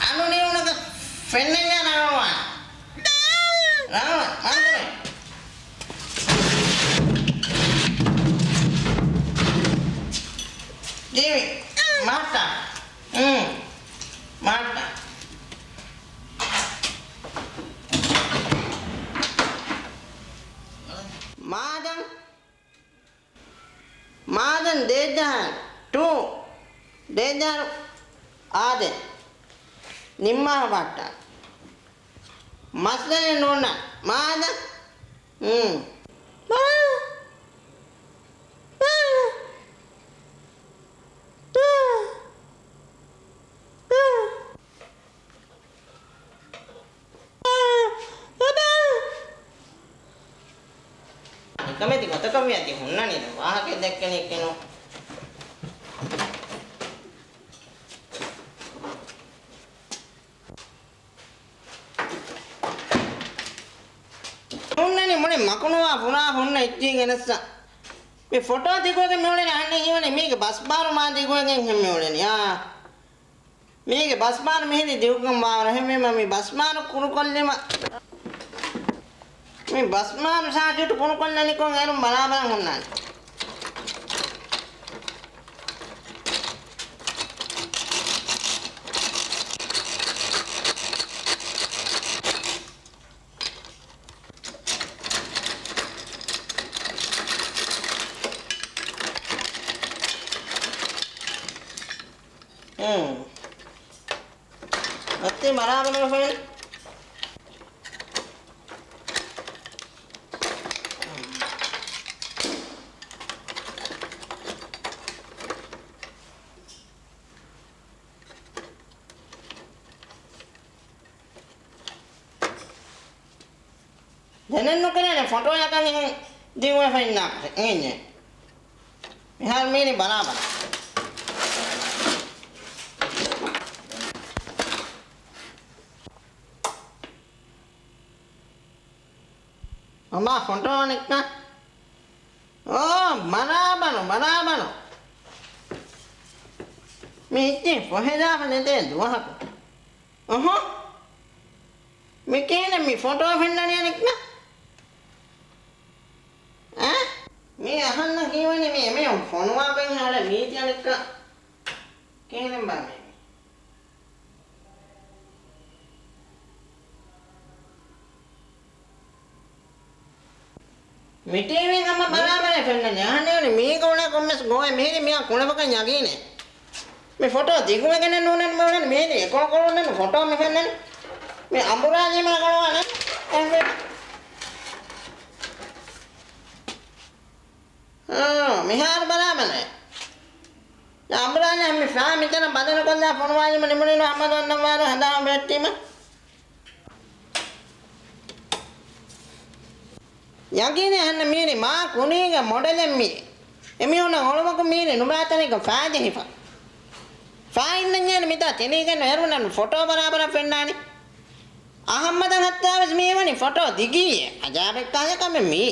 އަނުނިއުނަކަށް ފެންނަންޏާ ރަނގަޅުވާނެ. ރަނގަޅު. މަޑުކުރޭ. ޖީވި. މާތާ. އުން. މާތާ. މާދަން. މާދަން ދޭއްޖަހާ ޓޫ. ދޭއްޖަހާ އާދެ. ނިންމާ ހަބާއްޓާ. މައްސަލައެއް ނޯންނާ. މާދަން. ހުން. ނިކަމެތި ގޮތަކަށް މިއަދި ހުންނަނީ ވާހަކަ ދެއްކެނީ ކިނު. ހުންނަނީ މުޅި މަކުނުވާ ފުރާ ހުންނަ އެއްޗިހި ގެނެއްސަ. މި ފޮޓޯ ދިގުވެގެން މިއުޅެނީ އަހަންނަށް ހީވަނީ މީގެ ބަސްބާރު މާ ދިގުވެގެން ހެން މިއުޅެނީ. އާ. މީގެ ބަސްމާރު މިހިރީ ދިގުކަން ވާވަރަށް ހެންވީމަ މި ބަސްމާރު ކުރުކޮށްލީމަ، މި ބަސްމާރު ސާކެޓު ކުރުކޮށްލަނިކޮށް އޭރުން ބަރާބަރަށް ހުންނާނެ. ހުން. އަތި ބަރާބަރަށް ފެން. ދެނެއް ނުކެރޭނެ ފޮޓޯއަކަށް އެހެން ދިގުވެފަ އިންނާކަށެއް އިނގޭ. މިހާރު މީނި ބަރާބަރަށް. މަމާ ފޮޓޯ ނިއްކަ. އޯ، ބަރާބަރު، ބަރާބަރު. މި އެއްޗެއް ފޮހެދާފަ ނެތޭ ދުވަހަކު. އޮހޮ. މި ކިހިނެއް މި ފޮޓޯ ފެންނަނީ ނިއްކަ؟ އަ؟ މީ އަހަންނަށް ހީވަނީ މީ އެމީހުން ފޮނުވާ ބައި ހާޅެ މީތި އަނެއްކަ. ކިހިނެއް ބާ މީ؟ މި ޓީވީ ހަމަ ބަރާބަރަށް ފެންނަނީ. އަހަންނޭ މީގަ އުޅޭ ކޮންމެސް ގޯއެއް މިހިރީ މިއާ ކުޅެފަކަން ޔަގީނޭ. މި ފޮޓޯ ދިގުވެގެނެއް ނޫނެއް މި އުޅެން މިހިރީ އެކޮޅުކޮޅުންނެއް ފޮޓޯ މި ފެންނަނީ. މި އަނބުރާލީމާ ގަޅުވާނެ. އެހެންވެ. އާ، މިހާރު ބަލާބަލަ. އަނބުރާލި މި ފާ މިތަނަށް ބަދަލުކޮށްލާ ފޮނުވާލީމަ ނިމުނީނު އަހްމަދު އަންނަވާރު ހަނދާން ބެހެއްޓީމަ. ޔަގީނޭ އަހަންނަށް މީރި މާ ކުނީގެ މޮޑެލެއް މީ. އެމީހުންނަށް އޮޅުމަކު މީރި ނުބާތަނެއްގަ ފާޖެހިފަ. ފާއިންނަންޏޭނު މިތާ ތެނީގެން އޭރުންނަށް ފޮޓޯ ބަރާބަރަށް ފެންނާނީ. އަހައްމަދަށް ހައްތާވެސް މީވަނީ ފޮޓޯ ދިގީއޭ. އަޖާބެއްކާ ކަމެއް މީ.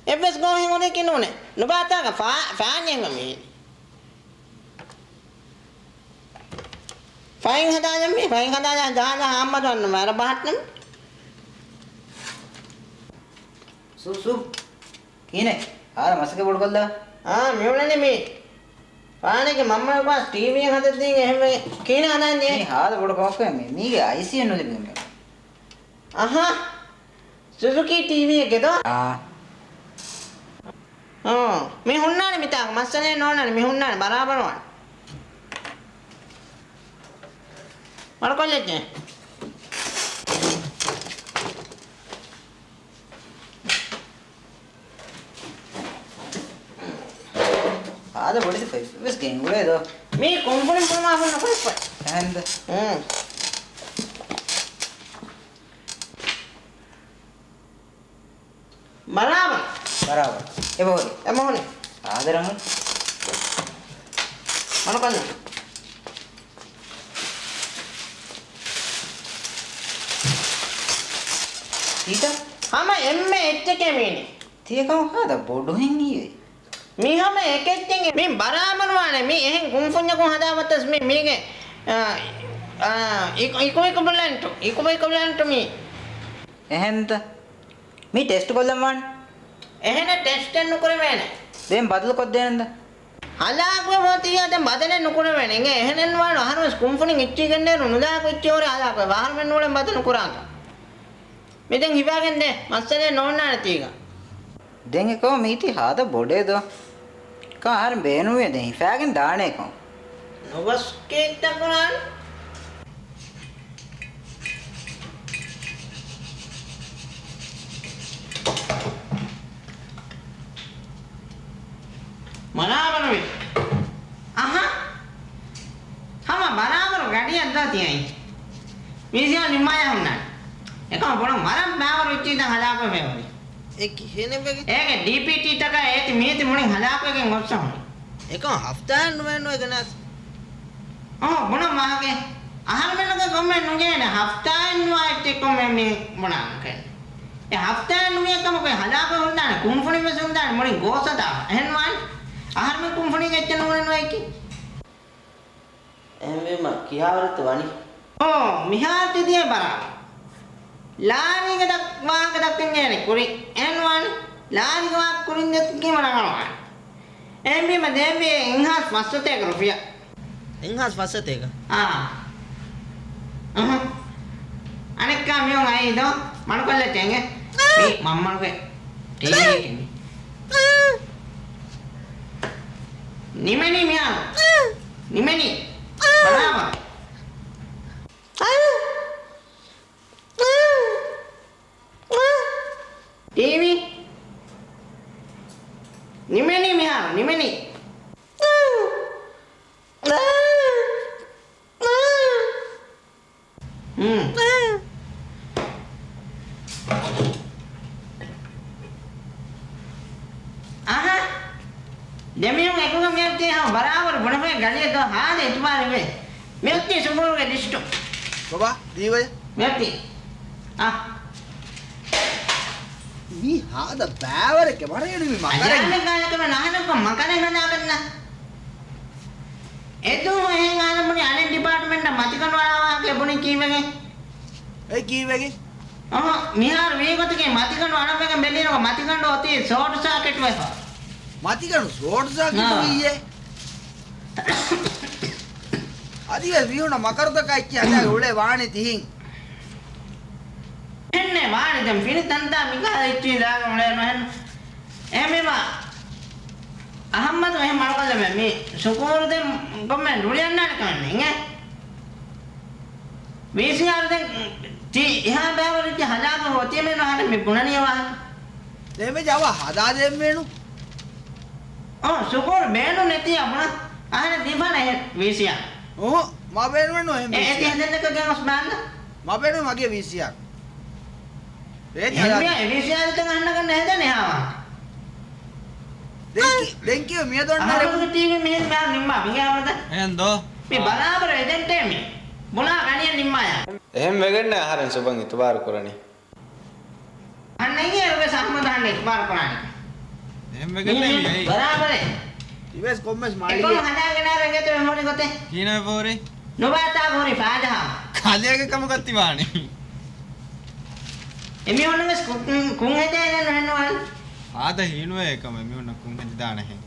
އެއްވެސް ގޯހެއް ހުރެކި ނޫނޭ. ނުބާތާގަ ފާ، ފާންޏެހި މީ. ފައިން ހަދާލަން މީ. ފައިން ހަދާލަ ޖާލަ އަހައްމަދު އަންނަ ވަރަށް ބަހައްޓަން. ސޫ، ސޫ. ކީނެ؟ ހާދަ މަސަކެ ބޮޑުކޮށްލާ. އާ، މިއުޅެނީ މީ. ފާނެގެ މަންމަގެ ގާސް ޓީވީ ހަދައްދީގެ އެހެންވެ. ކީނެ ހަދާންޖެ؟ މީ ހާދަ ބޮޑު ކޮއްކޮއެއް މީ. މީގެ އައިސީއެއް ނުލިބި މީ. އަހާ. ސުޒުކީ ޓީވީއެއްގެ ދޯ؟ އާ. އޯ. މި ހުންނާނެ މިތާ. މައްސަލައެއް ނޯންނާނެ. މި ހުންނާނެ. ބަރާބަރުވާނެ. ވަރުކޮށްލެއްޖެ. ހާދަ ބޮޑެތި ފައިސް ވެސް ގެންގުޅޭ ދޯ. މީ ކުންފުނި ބުނުމާ ހުންނަ ކުރިއްޕަ. އެހެންދަ؟ ހުން. ބަރާބަރު. ބަރާބަރު. އެބަހުރި. އެބަހުރި. އާދެ ރަނގަޅު. މަނުކަން. ތީތަ؟ ހަމަ އެންމެ އެއްޗެކޭ މީނި. ތިޔަކަމަކާ ދަ ބޮޑުހެން ހީވެ. މި ހަމަ އެކެއްޗެއް މި ބަރާބަރުވާނެ މި އެހެން ކުންފުންޏަކުން ހަދާ މަތަސް މި މީގެ، އާ، އާ، އިކު-، އިކުއިކުބަލަންޓު، އިކުއިކުބަލަންޓު މީ. އެހެންތަ؟ މީ ޓެސްޓް ކޮށްލަން ވާނެ. އެހެނެއް ޓެސްޓެއް ނުކުރެވޭނެ. ދެން ބަދަލު ކޮށްދޭނެންދަ؟ ހަލާކުވެ ހޯތިއްޔާ ދެން ބަދަލެއް ނުކުރެވޭނެ. އިނގޭ އެހެނެއް ނުވާނު އަހަރުވެސް ކުންފުނިން އިއްޗިގެންނޭރު ނުލާކު އިއްޗި ހުރެ ހަލާކުވެ އަހަރުމެން ނޫޅެން ބަދަލު ކުރާކަށް. މި ދެން ހިފާގެން ދޭ. މައްސަލައެއް ނޯންނާނެ ތީގަ. ދެން އެކަމަ މީތި ހާދަ ބޮޑޭ ދޯ. ކާ އަހަރެން ބޭނުންވޭ ދެން ހިފާގެން ދާނޭކޮން. ނުގޮސް ކީއްތަ ކުރާން؟ ބަރާބަރުވި. އަހަ. ހަމަ ބަރާބަރު ގަޑިއަށް ދޯ ތިޔައީ. ވީސީއާރު ނިންމާޔާ ހުންނާނެ. އެކަމަ ބުނަން ވަރަށް ބާވަރު އިއްޗީ ދާ ހަލާކުވެ ހުރި. އެ ކިހިނެއްވެގެން؟ އޭގެ ޑީޕީޓީތަކާ އޭތި މީތި މުޅިން ހަލާކުވެގެން ގޮއްސަ ހުންނަ. އެކަމަ ހަފްތާއެއް ނުވެ ނުވެ ގެނަސް. އަހަ، ބުނަން ވާހަކަ. އަހަރުމެންނަކަށް ކޮންމެ ނުޖެހޭނެ ހަފްތާއެއް ނުވާ އެއްޗެއް ކޮންމެ މީ ބުނާނެ. އެ ހަފްތާއެއް ނުވިޔަ ކަމަކު ހަލާކު ހުންނާނެ، ކުންފުނި ވެސް ހުންނާނެ، މުޅިން ގޯސް ހަދާ. އެހެން ވާނެ. އަހަރުމެން ކުންފުނީގެ އެއްޗެއް ނޫނެއް ނުވައިކި. އެހެންވީމަ ކިހާވަރެއްތަ ވަނީ؟ އޯ، މިހާރު ތި ދިޔަ ބަރާ. ލާރީގެ ދަ-، ވާހަކަ ދައްކަން ޖެހޭނެ ކުރިން. އެހެން ވާނެ. ލާރީގެ ވާހަކަ ކުރިން ދެއްކީމަ ރަނގަޅުވާނެ. އެހެންވީމަ ދޭންވީ އެއްހާސް ފަސްސަތޭކަ ރުފިޔާ. އެއްހާސް ފަސްސަތޭކަ؟ އާ. އަހަ. އަނެއްކާ މިއޮން އައީ ދޯ؟ މަނުކޮށްލައްޗޭ އިނގޭ. މީ މަންމަނުގެ ޓީވީއެކޭ މީ. ނިމެނީ މިހާރު. ނިމެނީ. ބަލާބަ. ޓީވީ. ނިމެނީ މިހާރު، ނިމެނީ. ހުން. އަހަ. ދެމީހުން އެކުގަ މިއޮތީ ހަމަ ބަރާބަރު ބުނެފައި ގަޑިއަށް ދޯ ހާދަ އިތުބާރެއްވޭ. މިއޮތީ ސުކޫލުގެ ލިސްޓު. ބަބާ، ދީވަޔަ. މިއޮތީ. އަ. މީ ހާދަ ބައިވަރެއްގެ ވަރަށް އެޅުވި މަކަރެއް. އަޔާނެ ގާޔަކަމެ ނަހަނަކޮ މަކަރެއް ހަނާގަންނަ. އެދުވަހު އެހެން އާނަމުނި އަނެއް ޑިޕާޓްމަންޓަށް މަތިގަނޑު އަޅާ ވާހަކަ ބުނި ކީއްވެގެން؟ އެ ކީއްވެގެން؟ އަހަ، މިހާރު ވީގޮތަކީ މަތިގަނޑު އަޅަންވެގެން ބެލީމަ މަތިގަނޑު އޮތީ ޝޯޓް ސާކެޓް ވެފަ. މަތިގަނޑު ޝޯޓް ސާކެޓް އާ. ވީއޭ؟ އަދިވެސް ވީހުންނަށް މަކަރުތަކާ އެއްޗެއް ހަދާގެ އުޅޭ ވާނީ ތިހިން. އެހެންނޭ ވާނީ ދެން ފިނި ތަންތާ މިކަހަލަ އެއްޗިހި ދާގަ އުޅޭނު އެހެން. އެހެންވީމަ އަހައްމަދު އެހެން މަނުކަންލަމެ މި ސުކޫލު ދެން ކޮންމެ ރުޅިއަންނާނެ ކަމެއް ނެތް އިނގޭ. ވީސީއާރު ދެން ތި އެހާ ބައިވަރު އެއްޗެއް ހަދާކަށް އޮތީމެއްނު އަހަރެން މި ބުނަނީ ވާހަކަ. ދެން ވެ ޖަވާ ހަދާ ދޭން ވޭނު. އޯ، ސުކޫލް ބޭނުން ނެތިއްޔާ ބުނަ. އަހަރެން ދީފާނެ އެހެން ވީސީއާރު. އޯ، މަ ބޭނުމެއްނު އެހެން އެ، އެތި ވީސީއާރު. ހެދެން ދެކޮށް ގެންގޮސް ބާންނަ. މަ ބޭނުމެއް މަގޭ ވީސީއާރު. އެހެންވިޔާ އެ ވީސީއާރު ތަން އަހަންނަކަށް ނެހެދެން އެހާވާ. ދެން ކި-، ދެން ކިޔު މިއަދު އަންނަ އަހަރުގެ ޓީވީ މިހެން މިހާރު ނިންމާ މިގެ އަމަދަ. އެހެން ދޯ؟ މި ބަރާބަރު އެޖެންޓޭ މި. ބުނާ ގަނިޔަށް ނިންމާޔާ. އެހެން ވެގެންނޭ އަހަރެން ސުބަން އިތުބާރު ކުރަނީ. އަންނަ އިނގޭ އަރުވެސް އަހްމަދު އަހަންނަށް އިތުބާރު ކުރާނެ. އެހެން ވެގެންނޭ މި އައީ. ބަރާބަރެއް. ތިވެސް ކޮންމެސް އެކަމަ މާޅިގެ. ހަދާ ގެނާރަ އެނގޭތޯ އެ ހޯނި ގޮތެއް. ކީނަ ފޯރި؟ ނުބާތާ ހޯރި ފާޖަހާ. ކަލޭގެ ކަމަކަށް ތި ވާނީ. އެމީހުންނަށް ވެސް ކު-، ކު-، ކުން ހެދޭނެ ނުހެންނުވާނެ. ހާދަ ހީނުވޭ އެކަމަ އެމީހުންނަށް ކުން ހެދިދާނެހެން.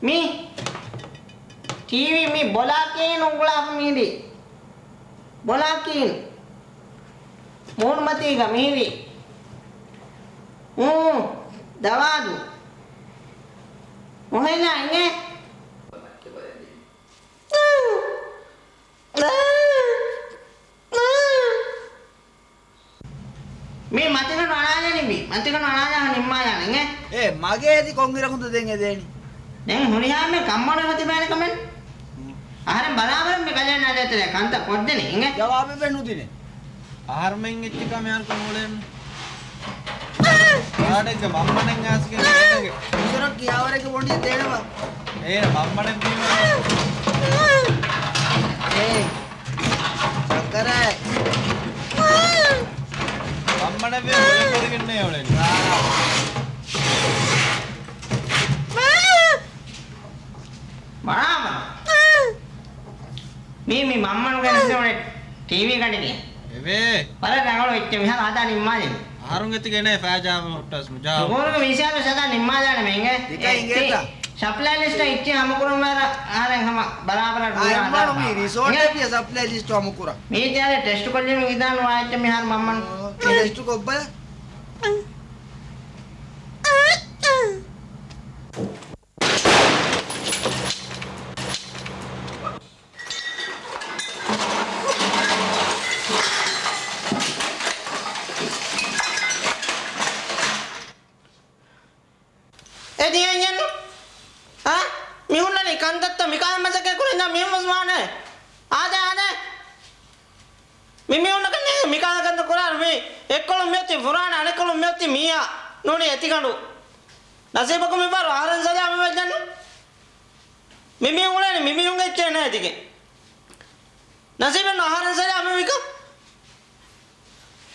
މީ ޓީވީ މީ ބޮލާކީން އުނގުޅާފަ މީދީ. ބޮލާކީން. މޫނުމަތީގަ މީދީ. އޫ، ދަވާދު. މޮހެނާ އިނގޭ. މީ މަތިގަނޑު އަޅާލަނީ މީ. މަތިގަނޑު އަޅާލާ ނިންމާލާނެ އިނގޭ. އޭ، މަގޭ އެދި ކޮންއިރަކުންތަ ދެން އެދޭނީ؟ ދެން ހުރިހާ މެ ކަންބޮޑުވެފަ ތިބޭނެ ކަމެއް. އަހަރެން ބަރާބަރަށް މި ކަލޭ ނާދޭތެރޭ ކަންތައް ކޮށްދެނީ އިނގޭ. ޖަވާބެއް ނުދިނޭ. އަހަރުމެން އެއްޗެއް ކަމެއް އަހަރަކު ނޫޅޭން. ވާޑެއްގެ މަންމަނެއް އާސްގެ ނޭނގެ. އިސުރަށް ކިޔާވަރެއްގެ ބޮނޑި ދޭނަމަ. އޭނަ މަންމަނެއް ވީމަ. އޭ. ސަކަރާތް. މަންމަނެއް ވީމަ ބޮޑެއް ކަރިގެންނޭ އުޅެނީ. ބަރާބަރަށް. މީ، މީ މަންމަނުގެ ނެސް އުޅެ ޓީވީ ގަނޑެކޭ. އެވޭ. ވަރަށް ރަނގަޅު އެއްޗެއް މިހާރު ހަދާ ނިންމާލެވި. އަހަރުން އެތި ގެނޭ ފައިޖާ ހުއްޓަސް ނުޖާ. ނުކުރުގެ މީސާދު ހަދާ ނިންމާލާނެ މެންގެ. ދިކަ އެ، އިނގޭތަ؟ ސަޕްލައި ލިސްޓަށް އިއްޗި ހަމަކުރުން ވަރަށް އަހަރެން ހަމަ ބަރާބަރަށް އާ، ނުވާ އެއްމާނު ހަދާ. މީ ރިސޯޓް އެ؟ އެއް ތިޔަ ސަޕްލައި ލިސްޓް ހަމަކުރަން. މީ ތިޔަ ޓެސްޓް ކޮށްލީމަ ގިދާ ނުވާ އެއްޗެއް މިހާރު މަންމަން. ޓެސްޓް ކޮށްބަލަ. އެ ދިޔައިން އެއްނު؟ އާ؟ މި ހުންނަނީ ކަންތައްތައް މިކާ މަސައްކަތް ކުރިން ދާ މީހުން ވެސް ވާނެ. އާދެ، އާދެ. މި މީހުންނަކަށް ނޭނގެ މިކާލަ ކަންތައް ކުރާން މީ. އެއްކޮޅުން މިއޮތީ ފުރާނަ، އަނެއްކޮޅުން މިއޮތީ މީހާ. ނޫނީ އެތިގަނޑު. ނަސީބަކު މިފަހަރު އަހަރެން ސަލާމަތް ވެއްޖެއްނު. މި މީހުން އުޅޭނީ މި މީހުންގެ އެއްޗެއް ނޭ ދިގެ. ނަސީބެއްނު އަހަރެން ސަލާމަތް ވިކަ.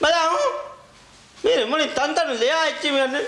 ބަލާ ހު. މީރި މުޅި ތަންތަނު ލެޔާ އެއްޗި މިއަންނެ.